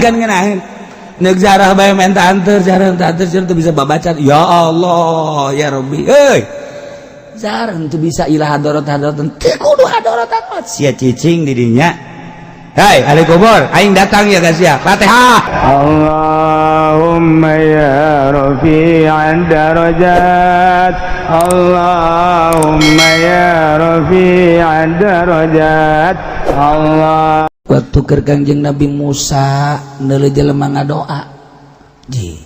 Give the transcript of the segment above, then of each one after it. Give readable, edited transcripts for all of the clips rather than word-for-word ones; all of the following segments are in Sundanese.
Kan ngeunaheun neuk jarah bae, menta anteur, jarah menta anteur, teu bisa babaca. Ya Allah, ya Rabbi euy, jarah teu bisa ilah hadorot hadorot, teu kudu hadorot hadorot sia cicing di dinya. Hai ahli kubur, aing datang ya guys ya. Fatihah. Allahumma ya rafi'ad darajat, Allahumma ya rafi'ad darajat, Allah. Waktu keur Kangjeng Nabi Musa neuleuh jelema ngadoa. Ji.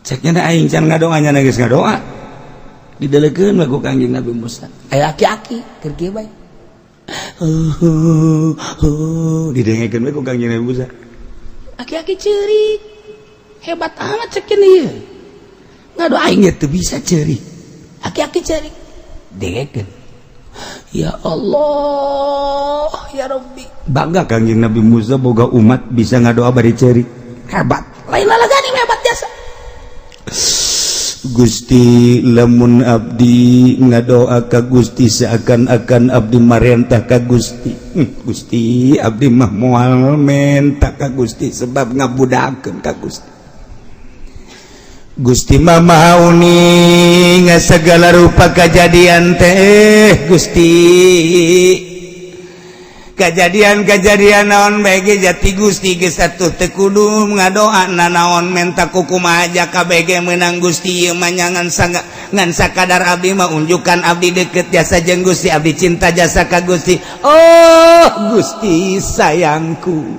Ceknya na aing can ngadoa, nya geus ngadoa. Dideleukeun we ku Kangjeng Nabi Musa. Aya aki-aki keur kieu bae. Didengekeun we ku Kangjeng Nabi Musa. Aki-aki ceurik. Hebat amat cekin ieu. Ngadoa aing ge teu bisa ceurik. Aki-aki ceurik. Dengekeun. Ya Allah, ya Rabbi. Bangga Kangjeng Nabi Musa boga umat bisa ngadoa bari ceurik. Hebat. Lain lalagani hebat jasa. Gusti, lamun abdi ngadoa ka Gusti seakan-akan abdi marentah ka Gusti. Gusti, abdi mah moal menta ka Gusti sebab ngabudakeun ka Gusti. Gusti mah maha uning segala rupa kejadian teh. Gusti, kejadian-kejadian naon bae jati Gusti geus atuh teu kudu ngadoa nanaon menta kukumaha aja KBG menang. Gusti, ieu mah nyangan sangga ngan sakadar abdi mah unjukan abdi deket jasa jeung Gusti, abdi cinta jasa ka Gusti. Oh Gusti sayangku,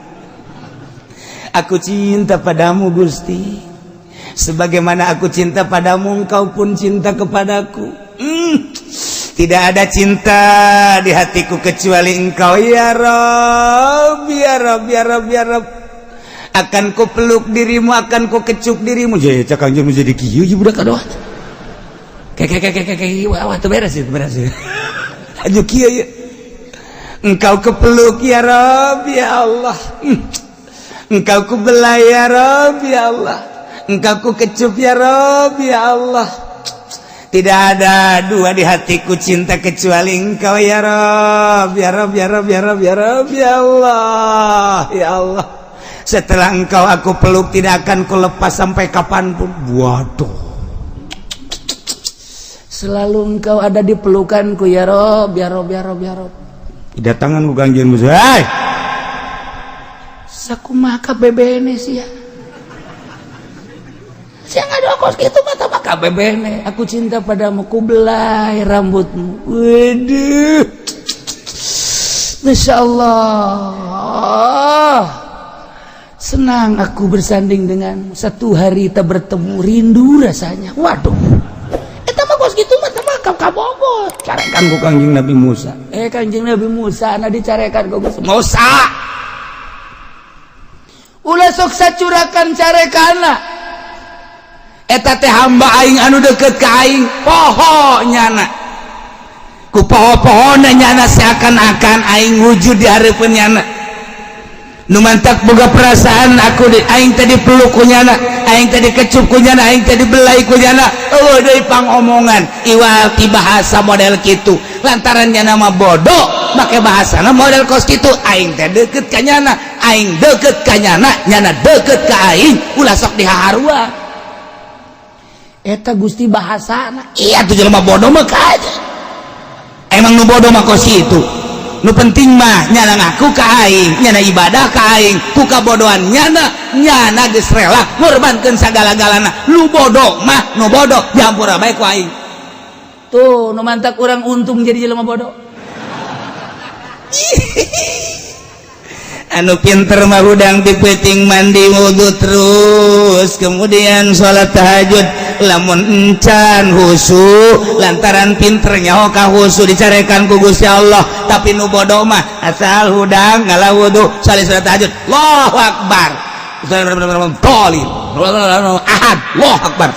aku cinta padamu Gusti, sebagaimana aku cinta padamu, engkau pun cinta kepadaku. Tidak ada cinta di hatiku kecuali engkau, ya Rob, ya Rob, ya Rob, ya Rob. Akan ku peluk dirimu, akan ku kecup dirimu. Jadi cak Kangjeng jadi kieu ieu budak aduh. Kayak kayak kayak kayak, wah wah, teu beres itu, beres. Aju kieu ya. Engkau kepeluk, ya Rob, ya Allah. Engkau ku belai, ya Rob, ya Allah. Engkau ku kecup, ya Rob, ya Allah. Tidak ada dua di hatiku cinta kecuali engkau, ya Rob, ya Rob, ya Rob, ya Rob, ya Rob, ya Allah, ya Allah. Setelah engkau aku peluk, tidak akan ku lepas sampai kapanpun. Waduh, selalu engkau ada di pelukanku, ya Rob, ya Rob, ya Rob, ya Rob. Kedatangan ku Kangjeng Musa. Hai, sakumaha bebene sih ya? Saya nggak ada kos gitu mata maka bebene. Aku cinta padamu, ku belai rambutmu. Waduh. Masya Allah. Senang aku bersanding denganmu. Satu hari tak bertemu, rindu rasanya. Waduh. Eta mah kos gitu mah mah kabogo. Carekan ku Kangjeng Nabi Musa. Eh, Kangjeng Nabi Musa na dicarekan ku Musa. Ulah sok sacurakan carekana. Eta teh hamba aing anu deket ka aing, poho nyana ku poho-pohona nyana, seakan-akan aing wujud di hareupeun nyana. Nu mantak boga perasaan aku di aing tadi peluk ku nyana, aing tadi kecup ku nyana, aing tadi belai ku nyana. Eueuh deui pangomongan iwal ti bahasa model kitu, lantaran nyana mah bodoh make bahasana model kos kitu. Aing teh deket ka nyana, aing deket ka nyana, nyana deket ka aing, ulah sok dihaharua. Eta Gusti bahasana. Iya tuh, jelema bodoh mah aja emang nu bodoh mah kos itu. Nu penting mah nyana ngaku ka aing, nyana ibadah ka aing, ku kabodohan nyana, nyana geus rela ngorbankeun sagala-galana. Lu bodoh mah nu bodoh dihampura bae ku aing. Tuh nu mantak urang untung jadi jelema bodoh. Anu pinter mah hudang pipeuting mandi wudhu, terus kemudian sholat tahajud. Lamun encan husu, lantaran pinternya ka husu, dicarekan ku Gusti Allah. Tapi nu bodoh mah asal hudang ngalah wudhu, saling sholat tahajud, Allahu akbar, Tolin ahad, Allahu akbar,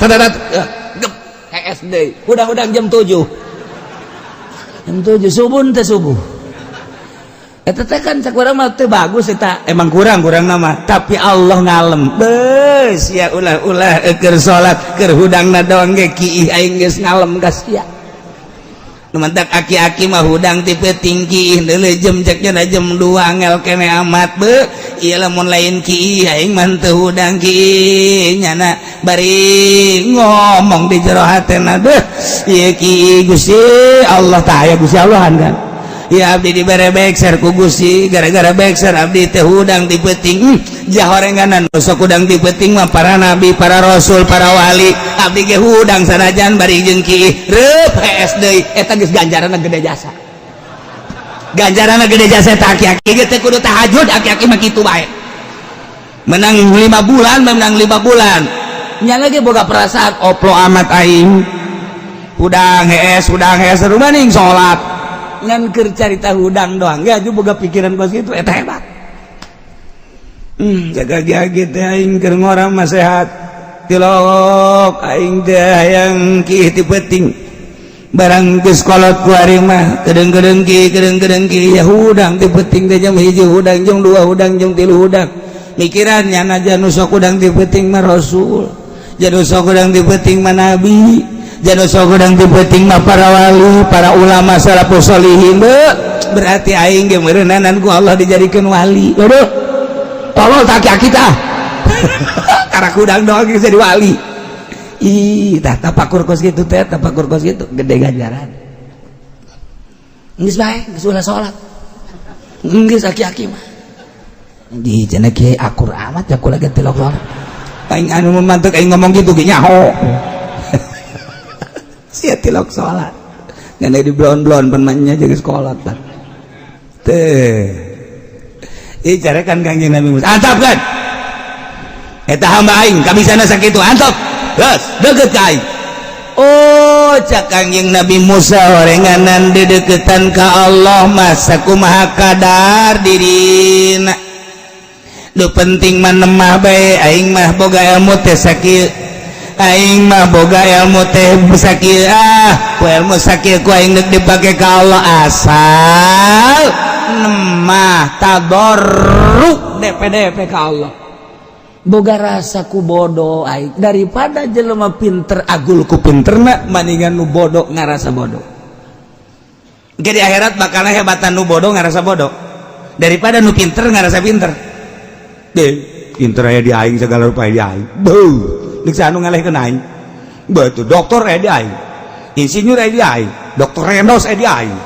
SD hudang-hudang jam 7, jam 7 subuh teh, subuh. Eta teh kan cak urang mah teu bagus eta, emang kurang kurang nama, tapi Allah ngalem beus ya. Ulah-ulah keur salat, keur hudangna doang ge kiih, aing geus ngalem ka sia. Nu mantak aki-aki mah hudang ti peuting ki deuleu jam ceknya jam 2 angel kene amat be. Ieu lamun lain ki aing mah teu hudang ki nyana bari ngomong di jero hatena deuh ieu ki Gusti Allah tah aya Gusti Allahan kan. Ya abdi dibere bekser ku Gusti, gara-gara bekser abdi teh hudang ti peuting. Jahorenganan nu sok hudang ti peuting mah para nabi, para rasul, para wali. Abdi ge hudang sanajan bari jeung ki reup hees deui, eta geus ganjaranna gede jasa. Ganjaranna gede jasa eta aki-aki ge teu kudu tahajud, aki-aki mah kitu bae. Menang 5 bulan, menang 5 bulan. Nya lagi boga perasaan oplo amat aing. Hudang hees rumaning salat. Ngan keur carita hudang doang ya ju boga pikiran kos kitu eta hebat. Jaga ge teh aing keur ngora mah sehat. Tilok aing teh hayang ki ti peuting. Barang geus kolot ku ari mah kedeung-kedeung ki kedeung-kedeung ki ya hudang ti peuting teh jam 1 hudang, jam 2 hudang, jam 3 hudang. Mikiran nyana nu sok hudang ti peuting mah rasul, janu sok hudang ti peuting mah nabi, janu sok hudang ti peuting mah para wali, para ulama salafus solihin. Berarti aing ge meureunanan ku Allah dijadikeun wali. Waduh, tolol tak aki tah karena hudang doang geus jadi wali. Ih, tah tapakur kos kitu teh, tapakur kos kitu gede ganjaran. Geus bae, geus ulah salat. Geus aki-aki mah. Di cenah kiai akur amat ya kula ge tilok salat. Aing anu mantuk aing ngomong gitu ge nyaho. Sia tilok salat. Ngan di blon-blon pan mah nya jeung sekolah tah. Teh. Ih carekan Kangjeng Nabi Musa. Antap kan? Eta hamba aing kabisana sakitu antap. Geus, deukeut ka aing. Oh, cak Kangjeng Nabi Musa orenganan dedeketan ka Allah mah sakumaha kadar dirina. Nu penting mah nemah bae, aing mah boga ilmu teh sakieu. Aing mah boga ilmu teh sakieu, ah, ku ilmu sakieu ku aing deuk dipake ka Allah asal nemah tadarru DPDP ka Allah. Boga rasa ku bodoh aing daripada jelema pinter agul ku pinterna, maningan nu bodoh ngarasa bodoh. Jadi akhirat bakal hebatan nu bodoh ngarasa bodoh daripada nu pinter ngarasa pinter. Deh, pinter aya di aing, segala rupa di aing. Beuh, deuk anu ngalehkeun aing. Betul, dokter aya di aing. Insinyur aya di aing, dokter Rendos aya di aing.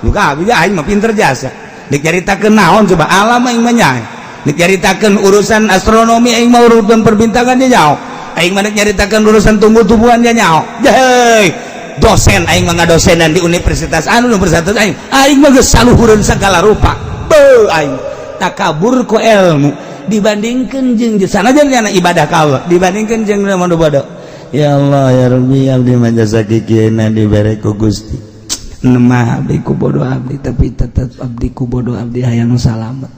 Nu kabeh aing mah pinter jasa. Deuk nyaritakeun naon coba alam aing mah nyae. Deuk nyaritakeun urusan astronomi aing mah urusan perbintangan nya nyaho. Aing mah deuk nyaritakeun urusan tumbuh-tumbuhan nya nyaho. Hei, dosen aing mah ngadosenan di universitas anu universitas aing. Aing mah geus saluhureun segala rupa. Beuh aing takabur ku ilmu dibandingkan jeung sanajan nyana ibadah ka Allah dibandingkan jeung nu bodoh. Ya Allah ya Rabbi, abdi mah jasa kikieuna dibere ku Gusti. Nemah abdi ku bodoh abdi, tapi tetep abdi ku bodoh abdi hayang salamet.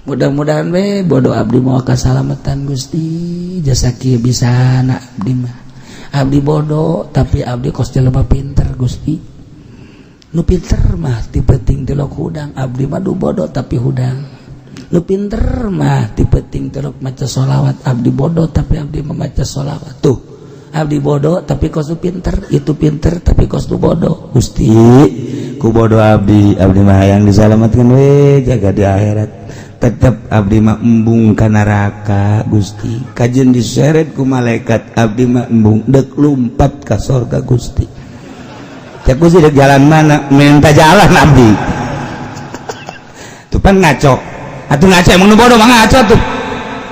Mudah-mudahan we bodoh abdi mau kasalamatan Gusti, jasa kieu bisa na abdi mah. Abdi bodoh tapi abdi kos jelema pinter Gusti. Nu pinter mah ti peuting tilok hudang, abdi mah du bodoh tapi hudang. Nu pinter mah ti peuting tilok maca sholawat, abdi bodoh tapi abdi membaca sholawat. Tuh, abdi bodoh tapi kos nu pinter, itu pinter tapi kos nu bodoh. Gusti, ku bodoh abdi, abdi mah hayang disalamatkan we jaga di akhirat. Tetep abdi mah embung ka neraka Gusti. Kajen diseret ku malaikat abdi mah embung dek lumpat ka sorga Gusti. Cek Gusti dek jalan mana? Minta jalan abdi. Tuh pan ngaco. Atuh ngaco emang nu bodoh mah ngaco tuh.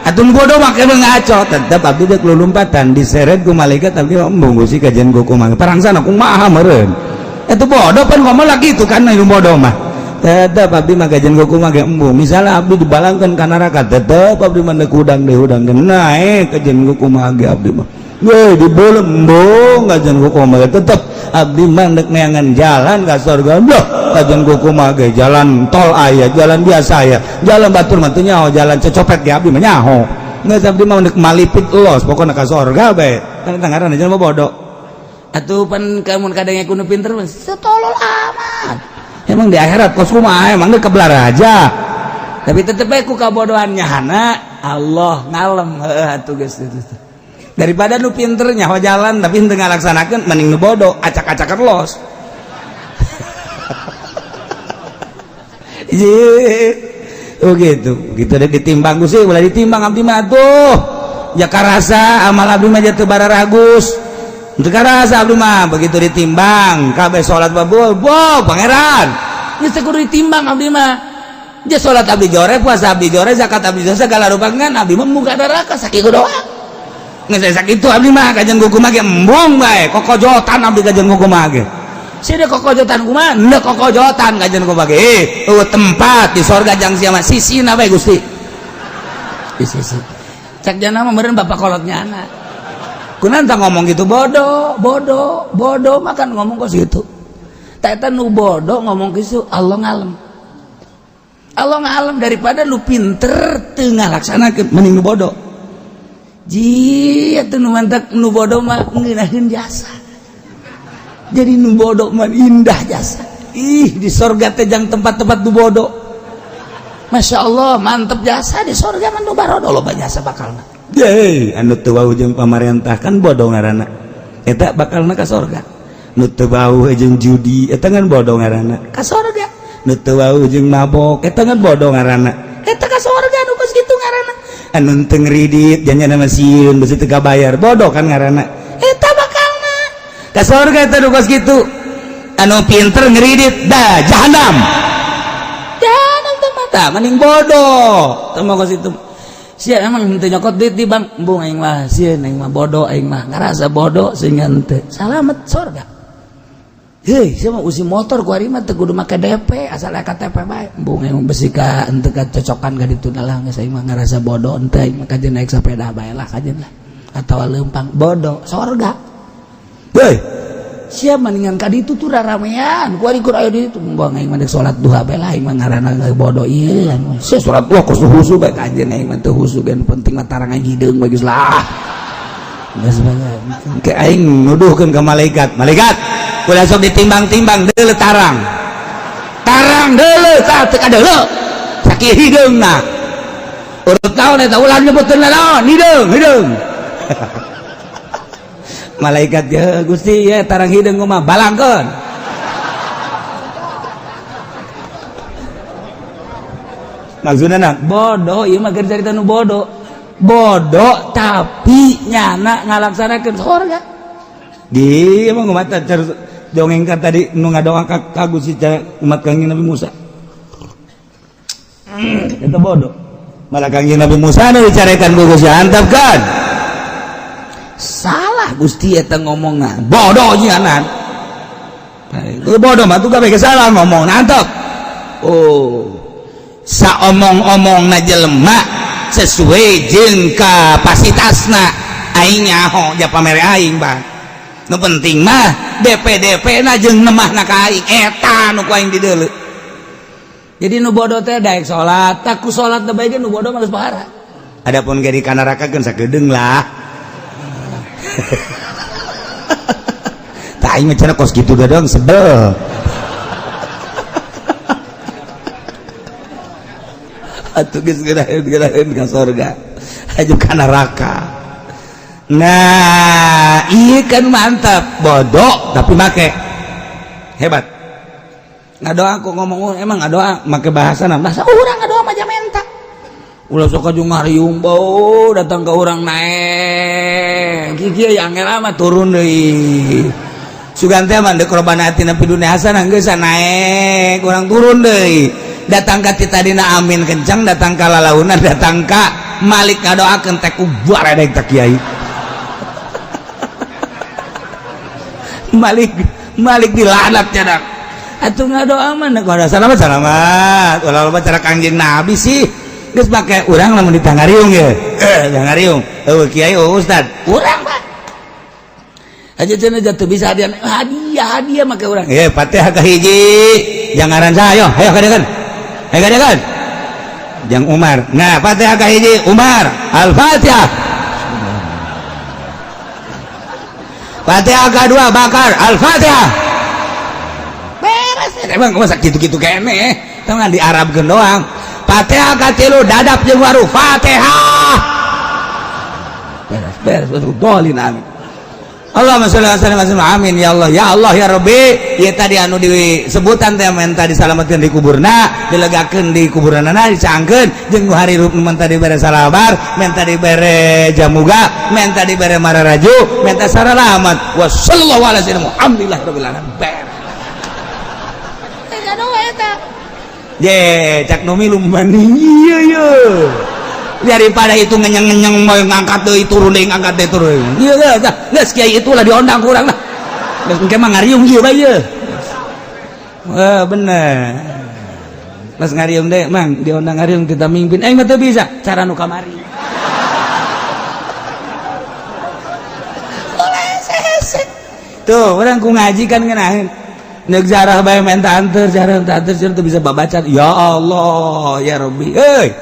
Atuh nu bodoh mah emang ngaco. Tetep abdi dek lulumpatan diseret ku malaikat abdi mah embung Gusti kajen ku kumaha. Parangsana kumaha meureun. Itu bodoh pan ngomong lagi itu kan nu bodoh mah. Tetep abdi mah kajen ku kumaha ge embung. Misalnya abdi dibalangkeun ka neraka tetep abdi mah deuk hudang deui hudang naek kajen ku kumaha ge abdi mah. Weh dibelem embung kajen ku kumaha tetep abdi mah deuk neangan jalan ka surga. Loh, kajen ku kumaha ge jalan tol aya, jalan biasa aya, jalan batur mah teu nyaho, jalan cecopet ge abdi mah nyaho. Geus abdi mah deuk malipit los pokona ka surga bae. Kan ngaranna jelema bodoh. Atuh pan kamun kadang kudu pinter mah setolol amat. Emang di akhirat kos kumaha emang deuk kebelar aja. Tapi tetep bae ku kabodohan nyahana Allah ngalem heuh atuh geus itu. Daripada nu pinter nyaho jalan tapi henteu ngalaksanakeun mending nu bodoh acak-acakan los. Oh gitu, gitu deh ditimbang sih, ulah ditimbang abdi mah tuh. Ya karasa amal abdi mah jatuh bararagus. Teu karasa abdi mah begitu ditimbang kabeh salat babul, bo pangeran. Geus teu kudu ditimbang abdi mah. Dia salat abdi jore, puasa abdi jore, zakat abdi jore, segala rupa ngan abdi mah muka neraka sakitu doang. Geus sakitu abdi mah kajian kumaha ge embung bae, kokojotan abdi kajian kumaha ge. Sini kokojotan kumaha? Henteu kokojotan kajian kumaha ge. Eueuh tempat di sorga jang sia mah sisina bae Gusti. Di sisi. Cek jana mah meureun bapak kolotnya anak. Kunaon tah ngomong gitu bodoh, bodoh, bodoh makan ngomong kos gitu. Tah eta nu bodoh ngomong kitu Allah ngalem. Allah ngalem daripada nu pinter teu ngalaksanakeun mending nu bodoh. Ji atuh nu mantak nu bodoh mah ngeunaheun jasa. Jadi nu bodoh mah indah jasa. Ih di sorga teh jang tempat-tempat nu bodoh. Masya Allah mantep jasa di sorga mah nu barodo loba jasa bakalna. Hei, anu teu wau jeung pamarentah kan bodoh ngaranna. Eta bakalna ka sorga. Nu teu wau jeung judi eta kan bodoh ngaranna. Ka sorga. Nu teu wau jeung mabok eta kan bodoh ngaranna. Eta ka sorga nu kos kitu ngaranna. Anu teu ngridit janjana mah sieun besi teu kabayar bodoh kan ngaranna. Eta bakalna ka sorga eta nu kos kitu. Anu pinter ngridit dah jahanam. Jahanam teh mata mending bodoh. Teu mah kos itu. Sia emang henteu nyokot duit di bank, embung aing mah sieun aing mah bodoh aing mah ngarasa bodoh sehingga henteu. Salamet sorga. Hei, sia mah usi motor ku ari mah teu kudu make DP asal KTP bae. Embung aing mah besi ka henteu kacocokan ka ditu lah geus aing mah ngarasa bodoh henteu aing mah kajeun naik sepeda bae lah kajeun lah. Atawa leumpang bodoh sorga. Hei, sia mendingan ka ditu tuh raramean ku ari kur aya di ditu embung aing mah salat duha bae lah aing mah ngaranna bodoh ieu. Sia salat duha kos husu bae kajeun aing mah teu husu ge penting mah tarang aing hideung bae geus lah. Geus bae. Ke aing nuduhkeun ka malaikat, malaikat ulah sok ditimbang-timbang deuleu tarang. Tarang deuleu tah teu kadeuleu. Sakieu hideungna. Urut naon eta ulah nyebutkeun naon hideung hideung. Malaikat ya Gusti ya tarang hideung mah balangkeun. Maksudna na bodoh ieu mah keur carita nu bodoh. Bodoh tapi nyana ngalaksanakeun sorga. Di emang mata dongeng kan tadi nu ngadoa ka Gusti umat Kangjeng Nabi Musa. Eta bodoh. Malah Kangjeng Nabi Musa nu dicarekan ku Gusti antap kan. Salah Gusti eta ngomongna. Bodoh nyanan. Itu bodoh mah tuh kabeh salah ngomong antap. Oh. Saomong-omongna jelema sesuai jeung kapasitasna aing nyaho ja pamere aing bang. Nu penting mah DP-DP na jeung nemahna ka aing eta nu ku aing dideuleu. Jadi nu bodoh teh daek salat, tak ku salat teh bae ge nu bodoh mah geus pahara. Adapun ge di kanaraka keun sakedeung lah. Tah aing mah cenah kos kitu doang sebel. Atuh geus geuraheun ka sorga aju ka neraka. Nah iya kan mantap bodoh tapi make hebat. Ngadoa aku ngomong emang ngadoa make bahasa bahasa urang ngadoa mah menta. Ulah sok aju ngariung bau datang ke urang naek kieu yang angel mah turun deui. Sugan teh mah deuk robana atina fid dunya hasanah geus naek urang turun deui. Datang ka ti tadina amin kencang datang ka lalaunan datang ka Malik ngadoakeun teh ku baredeg ta kiai. Malik Malik dilaknat cenah. Atuh ngadoa mah nek salamat salamat. Ulah loba cara Kangjeng Nabi sih. Geus make urang lamun ditangariung ye. Tangariung. Eueuh kiai eueuh ustad. Urang Pak. Aja cenah jatuh bisa hadiah hadiah hadiah make urang. Eh Fatihah ka hiji. Jangaran saha ayo ayo kadekan. Ayo kadekan. Jang Umar. Nah, Fatihah ka hiji Umar. Al-Fatihah. Fatihah kedua Bakar. Al-Fatihah. Beres emang masa gitu-gitu kene. Tong di Arabkeun doang. Fatihah katilu dadap jeung waru. Fatihah. Beres beres betul dolin amin. Allahumma sholli wa sallim amin ya Allah ya Allah ya Rabbi. Ieu tadi anu disebutan teh menta disalametkeun di kuburna, dilegakeun di kuburanana, dicangkeun jeung nu harirup nu menta dibere salabar, menta dibere jamuga, menta dibere mararaju, menta saralamat. Wa sallallahu ala sayyidina Muhammadillah rabbil alamin. Beres. Ye, cak nu milu mani ieu ye. Daripada itu ngenyeng-ngenyeng mau ngangkat deui turun deui ngangkat deui turun. Ieu geus geus kiai itulah diondang ku urang lah. Geus engke mah ngariung ieu bae ieu. Wah, bener. Pas ngariung deh, Mang, diondang ngariung kita mimpin. Aing mah teu bisa cara nu kamari. Tuh, urang ku ngaji kan ngeunaheun. Nek jarah bae menta anter, jarah menta anter, teu bisa babaca. Ya Allah, ya Rabbi. Euy.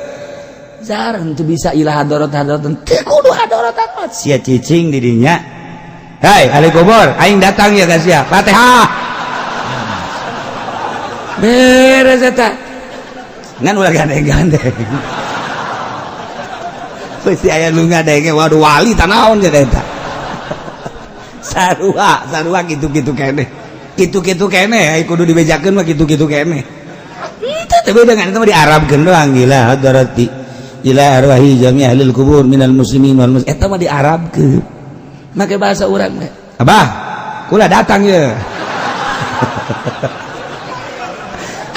Jarah teu bisa ilah hadorot hadorot teu kudu hadorot hadorot. Sia cicing di dinya. Hei, ahli kubur, aing datang ya ka sia. Fatihah. Beres eta. Ngan ulah gandeng-gandeng. Pasti aya nu ngadenge, waduh wali tanaon jeung eta. Sarua, sarua kitu-kitu keneh. Kitu-kitu keneh, ai kudu dibejakeun mah kitu-kitu keneh. Itu teh beda kan, itu mah diarabkeun doang gila hadarati ila arwahi jami ahlil kubur minal muslimin wal muslimin. Eta mah diarabkeun. Make bahasa urang teh. Abah, kula datang ye.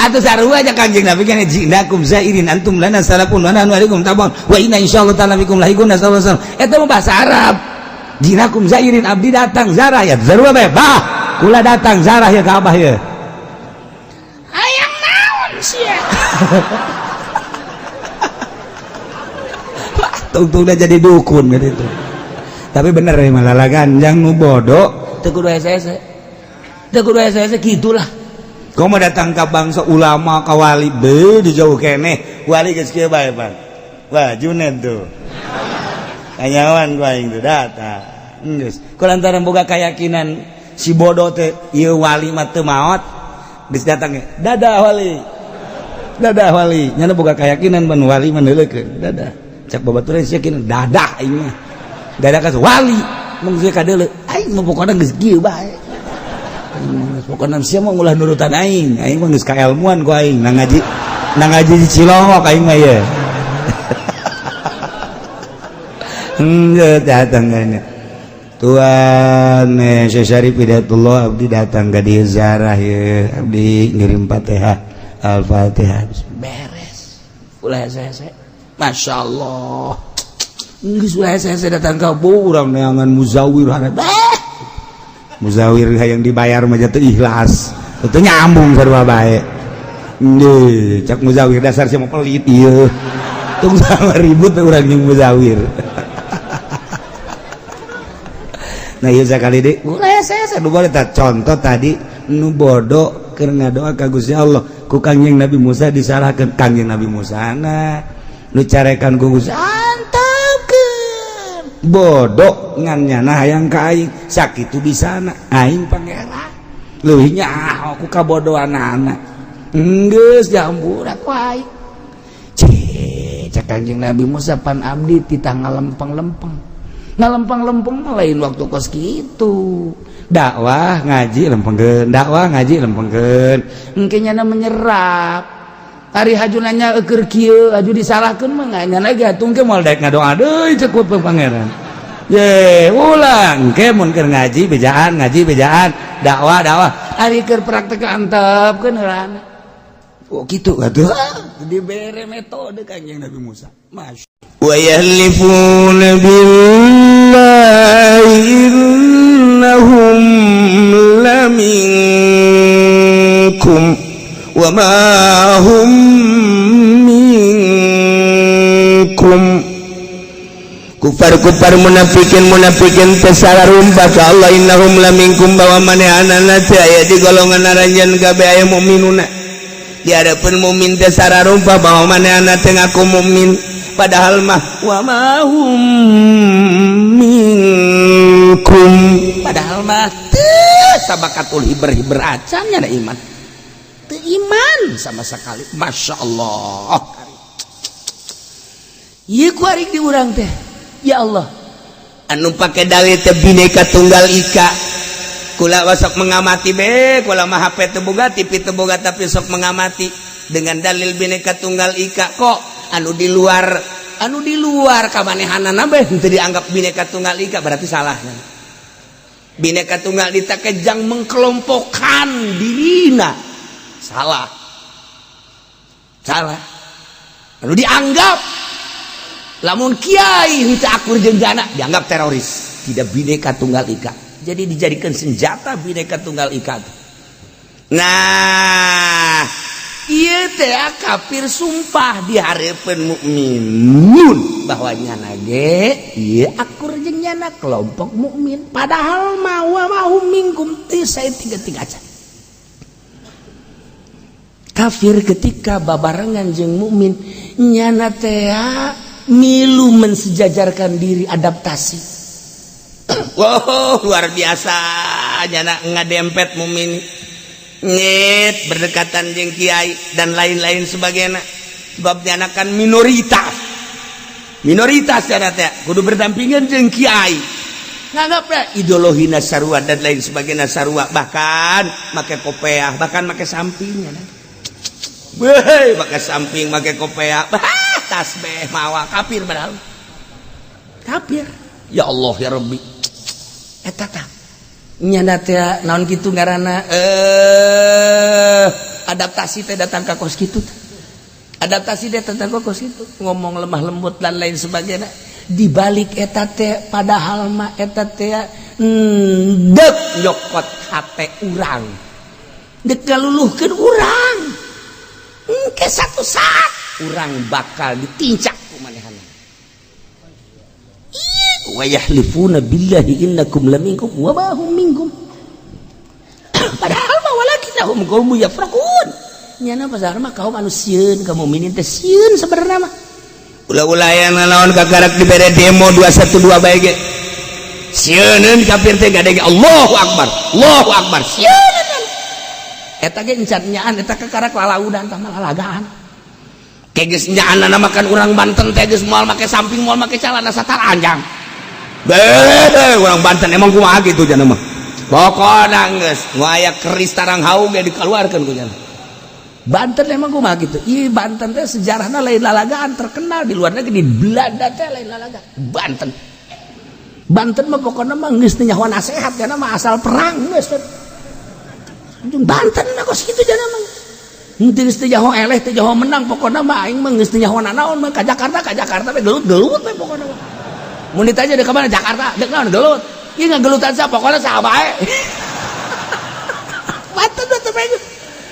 Atuh sarua aja Kanjeng Nabi kan jinakum zairin antum lana salafun wa nahnu alaikum tabun wa inna insyaallah ta'ala bikum lahiqun sallallahu alaihi wasallam. Eta mah bahasa Arab. Jinakum zairin abdi datang zarah ya sarua bae. Bah, kula datang zarah ya ka abah ya. Hayang naon sia. Tungtung udah jadi dukun gitu. Tapi bener ya malah ganjang nu bodoh teu kudu hese-hese. Teu kudu hese-hese kitulah. Kau mau datang ke bangsa ulama ka wali be di jauh keneh wali geus kieu bae pan. Wah Junet tuh. Kanyawan ku aing tuh datang. Geus. Ku lantaran boga keyakinan si bodoh teh ieu wali mah teu maot geus datang ge. Dadah wali. Dadah wali. Nyana boga keyakinan ban wali mah neuleukeun. Dadah. Cak babaturan sia yakin dadah aing mah. Dadah ka wali mung sia kadeuleu. Aing mah pokona geus kieu bae. Pokona sia mah ulah nurutan aing. Aing mah geus kaelmuan ku aing nang ngaji di Cilongok aing mah ye. Geus datang kana. Tuan Syekh Syarif Hidayatullah abdi datang ka dieu ziarah ye, abdi ngirim Fatihah, Al-Fatihah beres. Ulah hese-hese. Masya Allah. Geus ulah hese-hese datang ka urang neangan muzawir hareup. Muzawir hayang dibayar mah teu ikhlas. Teu nyambung sarua bae. Nggih, cak muzawir dasar sia mah pelit ieu. Tung sama ribut urang jeung muzawir. Nah ieu sakali deui ulah hese-hese nu boleh tah contoh tadi nu bodoh keur ngadoa ka Gusti Allah ku Kangjeng Nabi Musa disalahkeun Kangjeng Nabi Musa na nu carekan ku Gusti antepkeun bodoh ngan nyana hayang ka aing sakitu bisana aing pangeran leuwih nyaho ku kabodohanana geus jambura ku aing. Cek Kangjeng Nabi Musa pan abdi titah ngalempeng-lempeng ngalempeng-lempeng mah lain waktu kos kitu dakwah ngaji lempengkeun dakwah ngaji lempengkeun engke nyana menyerap ari haju nanya eueur kieu haju disalahkeun mah nyana ge atuh engke moal daek ngadoa deui cek ku pangeran ye ulah engke mun keur ngaji bejaan dakwah dakwah ari keur praktek antepkeun heulana. Oh kitu atuh dibere metode Kangjeng Nabi Musa. Masya wa yahlifuna billahi innahum laminkum wa ma hum minkum. Kufar-kufar munafikin munafikin pesara rumpah ka Allah innahum laminkum bahwa manehanana teh aya di golongan aranjeun kabeh aya mukminuna. Di hadapan mukmin teh sararumpah bahwa manehana teh ngaku mukmin padahal mah wa ma hum minkum padahal mah teu sabakatul hiber-hiber acan nya da iman teu iman sama sekali. Masya Allah ieu ku arik di urang teh ya Allah Anu pake dalil teh Bhinneka Tunggal Ika. Kula sok mengamati be, kula mah HP teu boga, TV teu boga, tapi sok mengamati dengan dalil Bhinneka Tunggal Ika. Kok anu di luar kamanehanana be henteu dianggap Bhinneka Tunggal Ika, berarti salah. Bhinneka Tunggal Ika kejang mengkelompokkan dirina, salah, salah. Anu dianggap lamun kiai henteu akur jeung jana dianggap teroris, tidak Bhinneka Tunggal Ika. Jadi dijadikan senjata Bhinneka Tunggal Ika. Nah, ieu teh kafir sumpah di hareupeun mukminun bahwa nyana ge ieu akur jeung nyana kelompok mukmin, padahal mah wa ma hum minkum teu tiga tiga acan. Kafir ketika babarengan jeung mukmin, nyana teh milu mensejajarkan diri, adaptasi. Wow, luar biasa nyana ngadempet mukmin, nyet berdekatan jeung kiai dan lain-lain sebagainya, sebab nyana kan minoritas, minoritas. Nyana teh kudu berdampingan jeung kiai, nganggap ya ideologi sarua dan lain sebagainya sarua, bahkan make kopeah, bahkan make sampingnya. Weh, make samping, make kopeah, tasbih mawa, kafir, padahal kafir. Ya Allah ya Rabbi, eta tah nyana teh naon kitu ngaranna, adaptasi teh datang ka kos kitu, adaptasi teh datang ka kos kitu, ngomong lemah lembut dan lain sebagainya. Di balik eta teh padahal mah eta teh dek nyokot hate urang, dek ngaluluhkeun urang. Engke satu saat urang bakal ditincak ku manehana. Wa yahlifuna billahi innakum laminkum wa ma hum minkum, padahal mah walakinnahum qaumun yafraqun. Nyana pasar mah kaum anu sieun ka mukminin teh, sieun sebenarnya mah. Ulah-ulah yang naon kakarak dibere demo 212 bae ge sieuneun kafir teh, gade Allahu akbar, Allahu akbar, sieuneun. Eta ge encan nyaan, eta kakarak lalaudan tah, lalagaan. Kayak geus nyaanna makan urang Banten teh geus moal make samping, moal make calana sataranjang. Beuh, urang Banten emang kumaha kitu jana mah. Pokona geus nu aya keris tarang haung ge dikeluarkeun ku jana. Banten emang kumaha gitu. Ih, Banten teh sejarahna lain lalagaan, terkenal di luar negeri, di Belanda teh lain lalagaan. Banten. Banten mah pokokna mah geus teu nyaho nasehat jana mah, asal perang geus. Jeung Banten mah kos kitu jana mah. Henteu, geus teu nyaho eleh, teu nyaho menang, pokokna mah aing mah geus teu nyaho nanaon mah, ka Jakarta, ka Jakarta we, gelut-gelut we pokokna mah. Mun ditanya dek ka mana? Jakarta, dek naon? Gelut. Ieu ngagelutan sa pokokna saha bae. Banten mah teu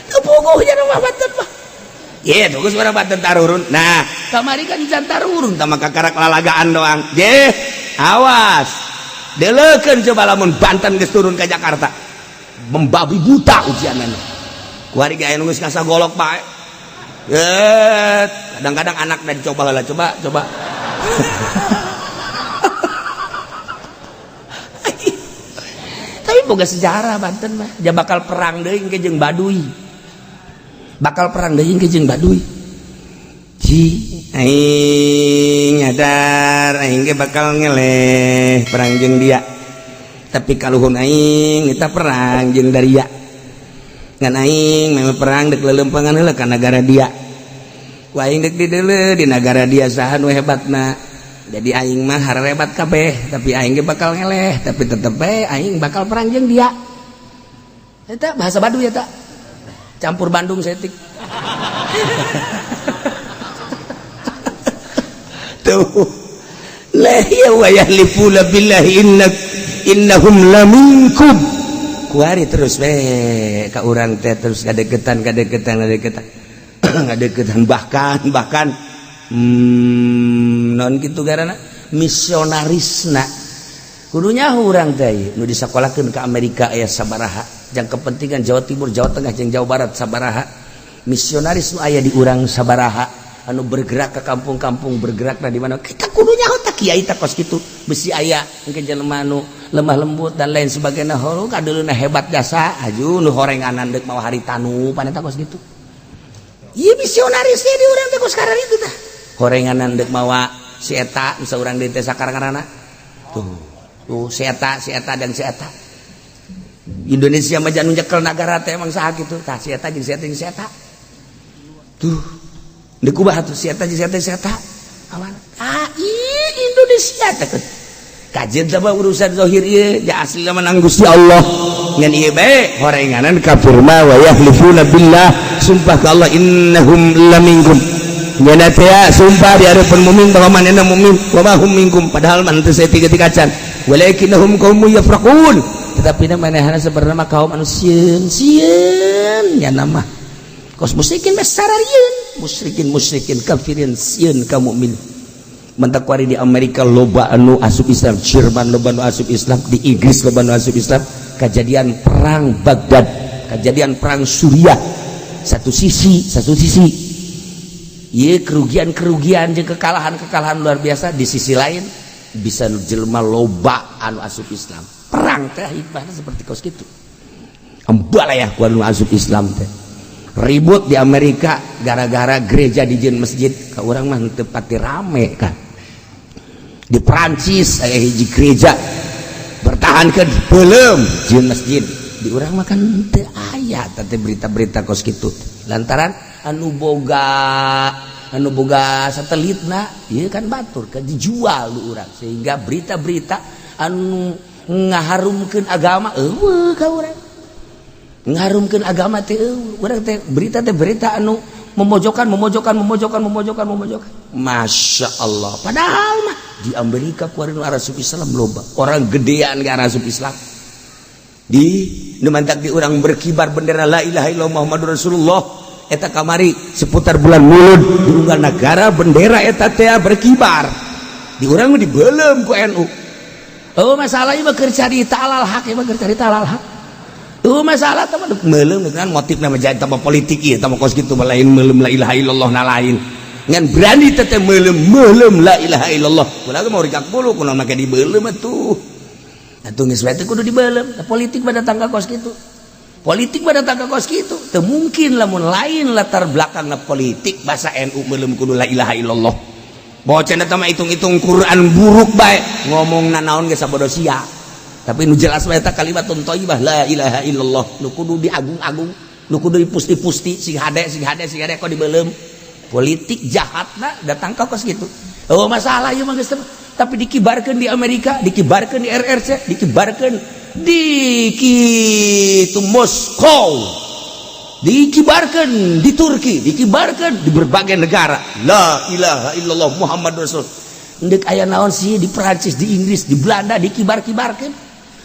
teu puguh jana mah Banten mah. Ye, tuh geus urang Banten tarurun. Nah, kamari kan can tarurun tah mah, kakarak lalagaan doang. Je, awas. Deleukeun coba lamun Banten geus turun ka Jakarta. Membabi buta ujianana. Kuari ge aya nu geus golok bae. Eh, kadang-kadang anak dan coba lah, coba, coba. Tapi boga sejarah Banten mah. Dia bakal perang deui ke jeung Baduy. Bakal perang deui ke jeung Baduy. Ji, aing nyadar aing ge bakal ngeleh perang jeung dia. Tapi kaluhun aing kita perang jeung daria. Ngan aing memang perang dek lelempangan heula ka nagara dia. Ku aing dek dideuleu di nagara dia saha nu hebatna. Jadi aing mah harebat kabeh, tapi aing ge bakal ngeleh, tapi tetep bae aing bakal perang jeung dia. Eta bahasa Baduy eta. Campur Bandung setik. Tuh. La ya wa yahlifuna billahi innak innahum laminkum. Kuari terus we ka urang teh, terus kadeketan, kadeketan, kadeketan. Ngadeketan, bahkan bahkan non gitu garana misionarisna kudunya urang teh nu disakolahkeun ke Amerika aya sabaraha jang kepentingan Jawa Timur, Jawa Tengah jeung Jawa Barat sabaraha, misionaris nu aya di urang sabaraha, anu bergerak ke kampung-kampung, bergerak di mana kita kudunya tah kiai tah kos kitu, besi aya engke jelema anu lemah lembut dan lain sebagainya, horo kadeuleuna hebat jasa aju nu horenganan deuk mawa haritanu pan eta kos kitu. Ieu misionarisnya di urang teh kos itu tah horenganan dek mawa si eta, bisa urang deui teh sakarang-karana. Tuh tuh si eta, si eta dan si eta. Indonesia mah nu nyekel nagara teh emang saha kitu. Tah, si eta jeung si eta jeung si eta. Tuh deuk kumaha tuh si eta jeung si eta, si eta awan. Ah, Indonesia teh kajian sama urusan zahir ieu ya, asli menang Gusti Allah. Ngan ieu bae horenganan kafir mah, wa yahlifuna billah, sumpah ka Allah, innahum laminkum, nyana teh sumpah di hadapan mukmin bahwa manehna mukmin, wa ma hum minkum, padahal man teu saeutik-eutik acan, walakinnahum qaumun yafraqun, tetapi manehna sebenarnya mah kaum anu sieun sieun, nya mah kos musyrikin mah sararieun, musyrikin musyrikin kafirin sieun ka mukmin. Mentak kuari di Amerika loba anu asup Islam, Jerman loba anu asup Islam, di Inggris loba anu asup Islam. Kejadian perang Baghdad, kejadian perang Suriah, satu sisi, satu sisi iya kerugian-kerugian jeung kekalahan-kekalahan luar biasa, di sisi lain bisa jelema loba anu asup Islam. Perang teh hikmahnya seperti kos gitu, ya ku anu asup Islam teh. Ribut di Amerika gara-gara gereja dijieun masjid, ke urang mah teu pati rame kan. Di Prancis aya hiji gereja bertahan ke belum jieun masjid, di urang mah kan teu aya teh berita-berita kos kitu, lantaran anu boga satelit na ieu kan batur kan dijual di urang, sehingga berita-berita anu ngaharumkeun agama euweuh ka urang. Ngaharumkeun agama teh euweuh urang teh, berita teh berita anu memojokkan, memojokkan, memojokkan, memojokkan, memojokkan. Masya Allah, padahal mah di Amerika kuari nu asup Islam loba, orang gedean ge asup Islam. Di nu mantak di urang berkibar bendera la ilaha illallah Muhammadur Rasulullah eta kamari seputar bulan Mulud di unggal negara bendera eta teh berkibar, di urang mah dibelem ku NU. Oh, masalah ieu mah keur carita alal haq, ieu mah keur carita alal haq. Oh, masalah teh mah meuleum dengan motif nama jadi tambah politik ieu, tambah kos kitu, lain meuleum la ilaha illallah na lain. Ngan berani teh teh meuleum meuleum la ilaha illallah. Kula ge mau rikak bulu kunaon make dibeuleum atuh. Atuh geus we teh kudu dibeuleum. Politik pada tangga kos kitu. Politik pada tangga kos kitu. Teu mungkin lamun lain latar belakangna politik bahasa NU meuleum kudu la ilaha illallah. Bocah eta mah hitung-hitung Quran buruk bae, ngomong nanaon ge sabodo sia. Tapi nu jelas bae eta kalimatun thayyibah la ilaha illallah nu kudu diagung-agung, nu kudu dipusti-pusti, sing hade, sing hade, sing hade, kok dibeuleum. Politik jahatna datang ka kos kitu. Oh, masalah ieu mah geus, tapi dikibarkeun di Amerika, dikibarkeun di RRC, dikibarkeun di kitu Moskow, dikibarkan di Turki, dikibarkan di berbagai negara la ilaha illallah Muhammad Rasul. Ndek aya naon sih di Prancis, di Inggris, di Belanda dikibar-kibarkan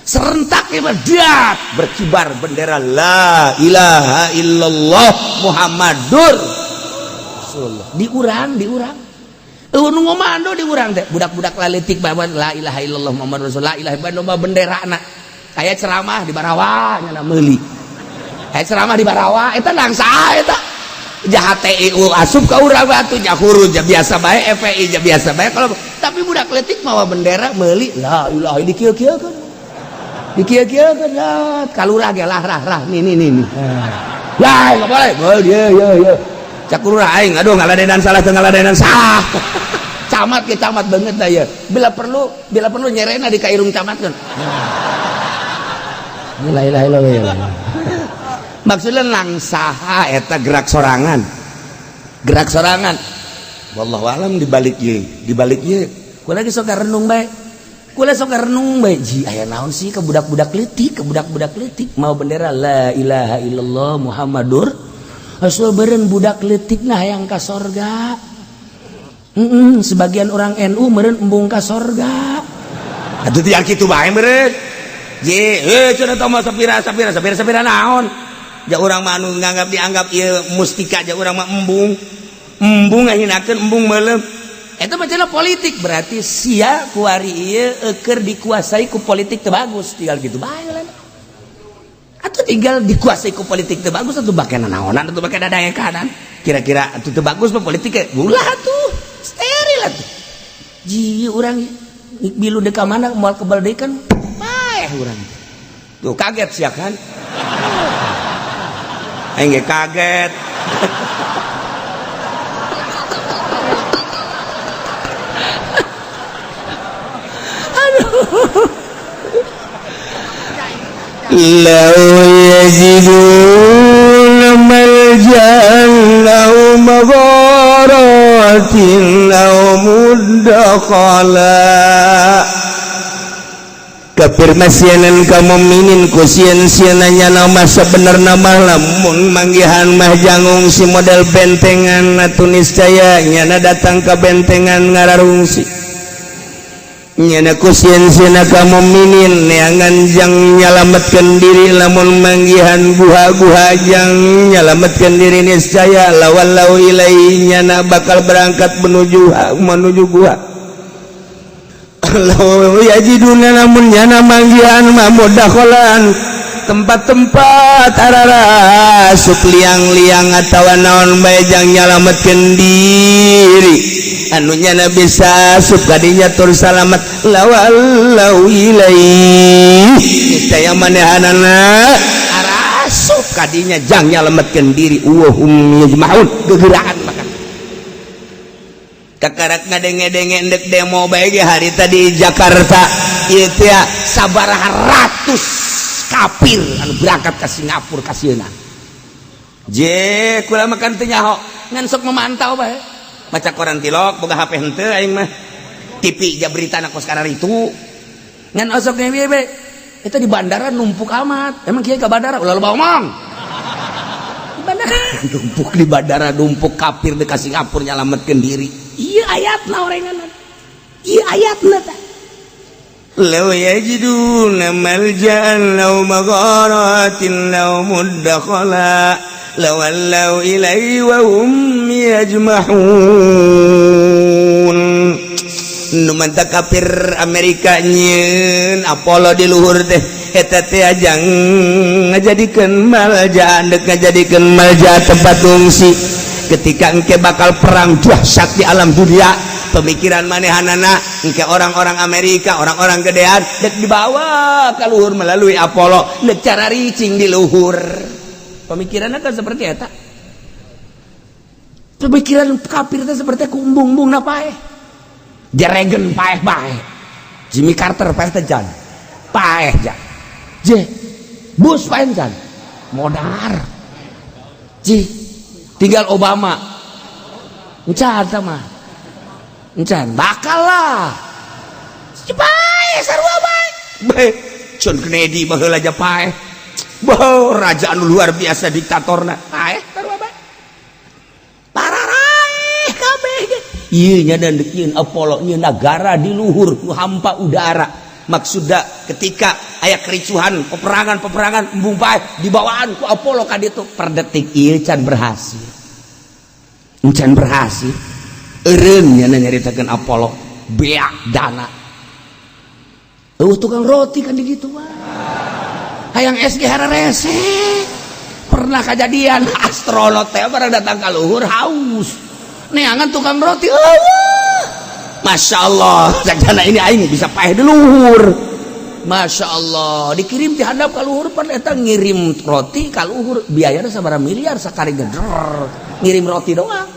serentak ya, dat berkibar bendera la ilaha illallah Muhammadur Rasulullah. Di urang, di urang nu ngomando di urang teh budak-budak laletik bawa la ilaha illallah Muhammad Rasulullah, la ilaha illallah bendera na kayak ceramah di Barawa nya meuli, kayak ceramah di Barawa eta nangsa eta jahat TIU asup ke urang batu jahuru ja biasa bae, FPI ja biasa bae kalau, tapi budak letik mawa bendera meuli la ilaha, dikieu-kieu kan, dikieu-kieu kan kalurah ge lah rah rah nih nih nih nih ya enggak boleh boleh ya ya ya cak lurah aing, aduh, ngaladenan salah teu ngaladenan salah, camat ke camat banget dah ya, bila perlu, bila perlu nyerena di kairung camat kan. La ilaha illallah, maksudnya langsaha eta gerak sorangan, gerak sorangan. Wallahu alam dibalik ieu, dibalik ieu kula ge sok renung bae, kula sok renung bae, ji aya naon sih ke budak-budak leutik, ke budak-budak leutik mau bendera la ilaha illallah Muhammadur Rasul, beureun budak leutik nah hayang ka sorga. Sebagian orang NU meureun embung ka sorga. Atuh tiang kitu bae meureun je, eh cenah teh mah sapira sapira sapira sapira naon ja urang mah anu nganggap dianggap ieu mustika, ja urang mah embung embung ngahinakeun, embung meuleum. Eta mah cenah politik, berarti sia kuari ieu eukeur dikuasai ku politik teu bagus, tinggal gitu bae lah. Atau tinggal dikuasai ku politik teu bagus atuh bake nanaonan, atuh bake dadaekanan kira-kira atuh teu bagus mah politik ulah atuh steril atuh. Ji urang milu deuk ka mana, moal kebal deui kan paeh urang tuh. Kaget sia kan? Aing ge kaget. Aduh. Lau yajiduna malja'an aw magharatin aw mudakhala. Kafir masianan ka mukminin ku sieun-sieun nyana mah. Sabenerna mah lamun manggihan mah jang ngungsi model bentengan atuh, niscaya nyana datang ka bentengan ngararungsi. Nyana ku sieun-sieun ka mukminin neangan jang nyalametkeun diri. Lamun manggihan guha-guha jang nyalametkeun diri, niscaya lawallau ilaihi, nyana bakal berangkat menuju menuju guha. Lau yajiduna, namun nyana manggihan mah mudakholan, tempat-tempat ararasup, liang-liang atawa naon bae jang nyalametkeun diri anu nyana bisa asup kadinya tur salamet, lawallau ilaihi, niscaya manehanana arasup kadinya jang nyalametkeun diri. Wahum yajma'un, gegeraan maka kakarak ngadenge-denge ndek demo bae ge hari tadi Jakarta ieu teh, sabaraha ratus kafir anu berangkat ke Singapura kasieuna. Je kula makan teu nyaho, ngan sok memantau bae, maca koran tilok, boga HP henteu aing mah, TV ja berita kos itu ngan osok ge bae. Eta di bandara numpuk amat. Emang kieu ka bandara ulah loba omong. Di bandara numpuk, di bandara numpuk kafir dekat Singapura nyalametkeun diri. Iya ayatna orengan, iya ayatna tah. Law yajiduna malja'an aw magharatin aw mudakhala lawallaw ilaihi wa hum yajma'un. Nu mantap kafir Amerika nyieun Apollo di luhur teh, eta teh ajang ngajadikeun malja, dek ngajadikeun malja, tempat ngungsi ketika engke bakal perang dahsyat di alam dunia. Pemikiran manehanana engke orang-orang Amerika, orang-orang gedean dek dibawa ke luhur melalui Apollo, dek cara ricing di luhur. Pemikirannya kan seperti eta. Pemikiran kafir teh seperti kumbung-bung na paeh. Reagan paeh bae, Jimmy Carter paeh teh jan paeh, ja je Bush paeh jan modar ji, tinggal Obama encan sama encan bakal lah. Paeh sarua bae bae. John Kennedy baheula aja paeh. Bah, raja anu luar biasa diktatorna paeh sarua bae. Pararaeh kabeh ieu nya dan dek Apollo nya negara di luhur nu hampa udara. Maksudna ketika aya kericuhan, peperangan-peperangan, embung paeh dibawaan ku Apollo ka ditu. Per detik ieu can berhasil, can berhasil. Eureun nya nyaritakeun Apollo beak dana. Eueuh tukang roti kan di ditu mah, hayang SG hararese. Pernah kejadian astronot teh barang datang ka luhur, haus, neangan tukang roti eueuh. Masya Allah, cakana ini aing bisa paeh di luhur. Masya Allah, dikirim di handap ka luhur. Pan eta ngirim roti ka luhur biayana sabaraha miliar sakali geder ngirim roti doang.